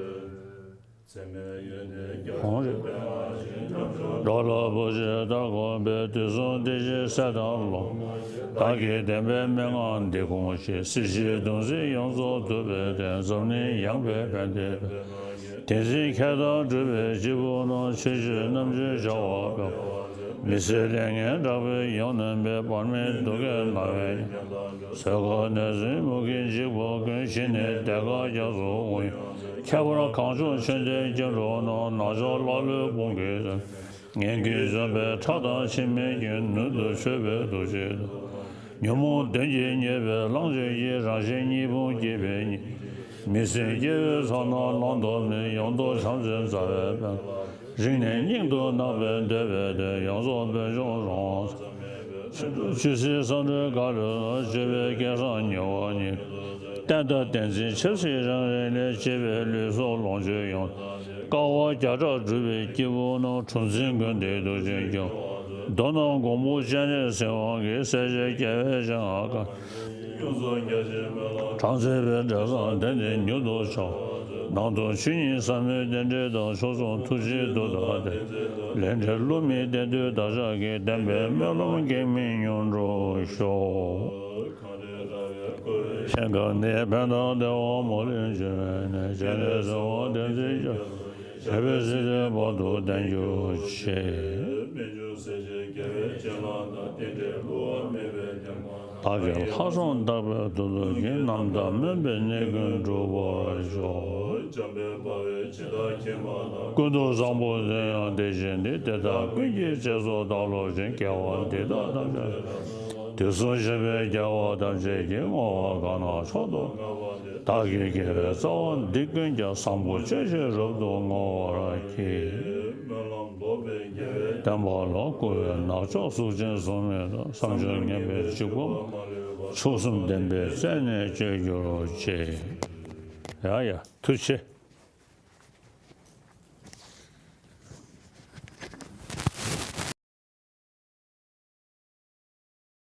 འོང་རེད། འགྲོ་ལ་བུ་གཅིག་ལྟར་དགོངས་པས། དུས་གསུམ་བདེ་གཤེགས་སྲས་དང་སློབ་མ། བདག་གིས་བསྟན་པའི་མན་ངག་འདི་དགོངས་ཤིང་། སྲིད་ཞིའི་གདུང་སེམས་ཡོངས་རྫོགས་ཐུབ་པའི་བརྟན། འཛམ་གླིང་ཡངས་པའི་ཕན་བདེའི་དཔལ། དེ་འཛིན་མཁས་དང་གྲུབ་པའི་སྐྱེས་བུ་རྣམས། ཆོས་སྤྱོད་རྣམ་འབྱེད་བྱ་བ་སྤེལ། མི་ཟད་ལས་ངན་དྲག་པོའི་ཡང་ནོན་པའི། བར་མེད་སྡུག་བསྔལ་ན་བའི་ཉམ་ཐག་ཚོས། གཟའ་སྐར་ནད་གཟིར་མུ་གེའི་འཇིགས་པ་ཀུན། ཞི་ནས་བདེ་དཀར་རྒྱ་མཚོ་དབུགས་དབྱུང་། ཁྱད་པར་གངས་ལྗོངས་ཆོས་ལྡན་སྐྱེ་འགྲོ་རྣམས། ནག་ཕྱོགས་ཀླ་ཀློའི་དཔུང་གིས་ཟིན། ངན་སྐུལ་འཇོམས་པའི་ཁྲག་དང་འཆི་མེད་ཀྱི། ནུས་མཐུ་མཆོད་པའི་ཐུགས་རྗེས་བཟློག། ཉོན་མོངས་གདོན་གྱིས་བསྙེགས་པའི་གླང་ཆེན་གྱི། རང་བཞིན་གཉིས་ཕུང་སྐྱེད་པའི་གཉེན། མི་སྲིན་སྐྱེ་བོའི་ཚོགས་རྣམས་བླང་དོར་མེད། ཡང་དག་བྱམས་བརྩེའི་རྩ་བའི་དཔལ། རིང་ནས་སྙིང་དུ་བརྣག་པའི་འདོད་པའི་དོན། ཡོངས་རྫོགས་བོད་ལྗོངས་རང་དབང་ཆེན་པོའི། ཆོས་སྲིད་ཟུང་འབྲེལ་ག་ལ་ལ། སྤྱོད་པའི་སྐལ་བཟང་མྱུར་བ་ཉིད། བསྟན་དང་བསྟན་འཛིན་ཆབ་སྲིད་རང་རེ་ལས། གཅེས་པའི་ལུས་སྲོག་ལོངས་སྤྱོད་ཡོངས། དཀའ་བ་བརྒྱ་ཕྲག་སྒྲུབ་པའི་སྐྱེས་བུ་རྣམས། གྲུ་འཛིན་མགོན་དེས་ཐུགས་རྗེས་སྐྱོང་། མདོར་ན་མགོན་པོ་སྤྱན་རས་གཟིགས་དབང་གིས། སྲས་བཅས་རྒྱལ་བའི་སྤྱན་སྔར་བཀའ། གྲངས་ཚད་པའི་འབྲས་བཟང་དེ་ནི་མྱུར་དུ་བྱུང་། ནང་དུ་ཆོས་ཉིད་ཟབ་མོའི་རྟེན་འབྲེལ་དང་། ཕྱོགས་མཚུངས་ཐུགས་རྗེའི་མཐུ་དང་ལྡན། ལས་འབྲས་བསླུ་མེད་བདེན་མཐུས་བདག་ཅག་གི། བདེན་པའི་སྨོན་ལམ་གེགས་མེད་མྱུར་འགྲུབ་ཤོག། ཞིང་ཁམས་ནི་ཕན་དང་བདེ་བ་མ་ལུས་འབྱུང་བའི་གནས། སྤྱན་རས་གཟིགས་དབང་བསྟན་འཛིན་རྒྱ། ཞབས་པད་སྲིད་མཐའི་བར་དུ་བརྟན་གྱུར་ཅིག། བདག་གི་ལྷག་བསམ་དག་པའི་མཐུ་སྟོབས་ཀྱིས། རྣམ་དག་སྨོན་པའི་གནས་ཀུན་འགྲུབ་པར་ཤོག། ཀུན་ཏུ་བཟང་པོ་དེ་ཡང་དེ་བཞིན་ཏེ། དེ་དག་ཀུན་གྱི་རྗེས་སུ་བདག་སློབ་ཅིང་། དགེ་བ་འདི་དག་ཐམས་ཅད། དུས་གསུམ་གཤེགས་པའི་རྒྱལ་བ་ཐམས་ཅད་ཀྱིས། བསྔོ་བ་གང་གནང་མཆོག་ཏུ། བདག་གི་དགེ་བའི་རྩ་བ་འདི་ཀུན་ཀྱང་། བཟང་པོ་སྤྱོད་ཕྱིར་རབ་ཏུ་བསྔོ་བར་བགྱི། བསྟན་པ་ལ་བསྐུལ་བའི་ནག་ཕྱོགས་གཟུགས་ཅན་གཟུགས་མེད་དང་། བསམ་བརྗོད་ངན་པའི་འཇིགས་པ། ཕྱོགས་གསུམ་བདེན་པའི་རྩལ་ནས་གཅོད་གྱུར་ཅིག། ཡ་ཡ། ཐུགས་རྗེ་ཆེ།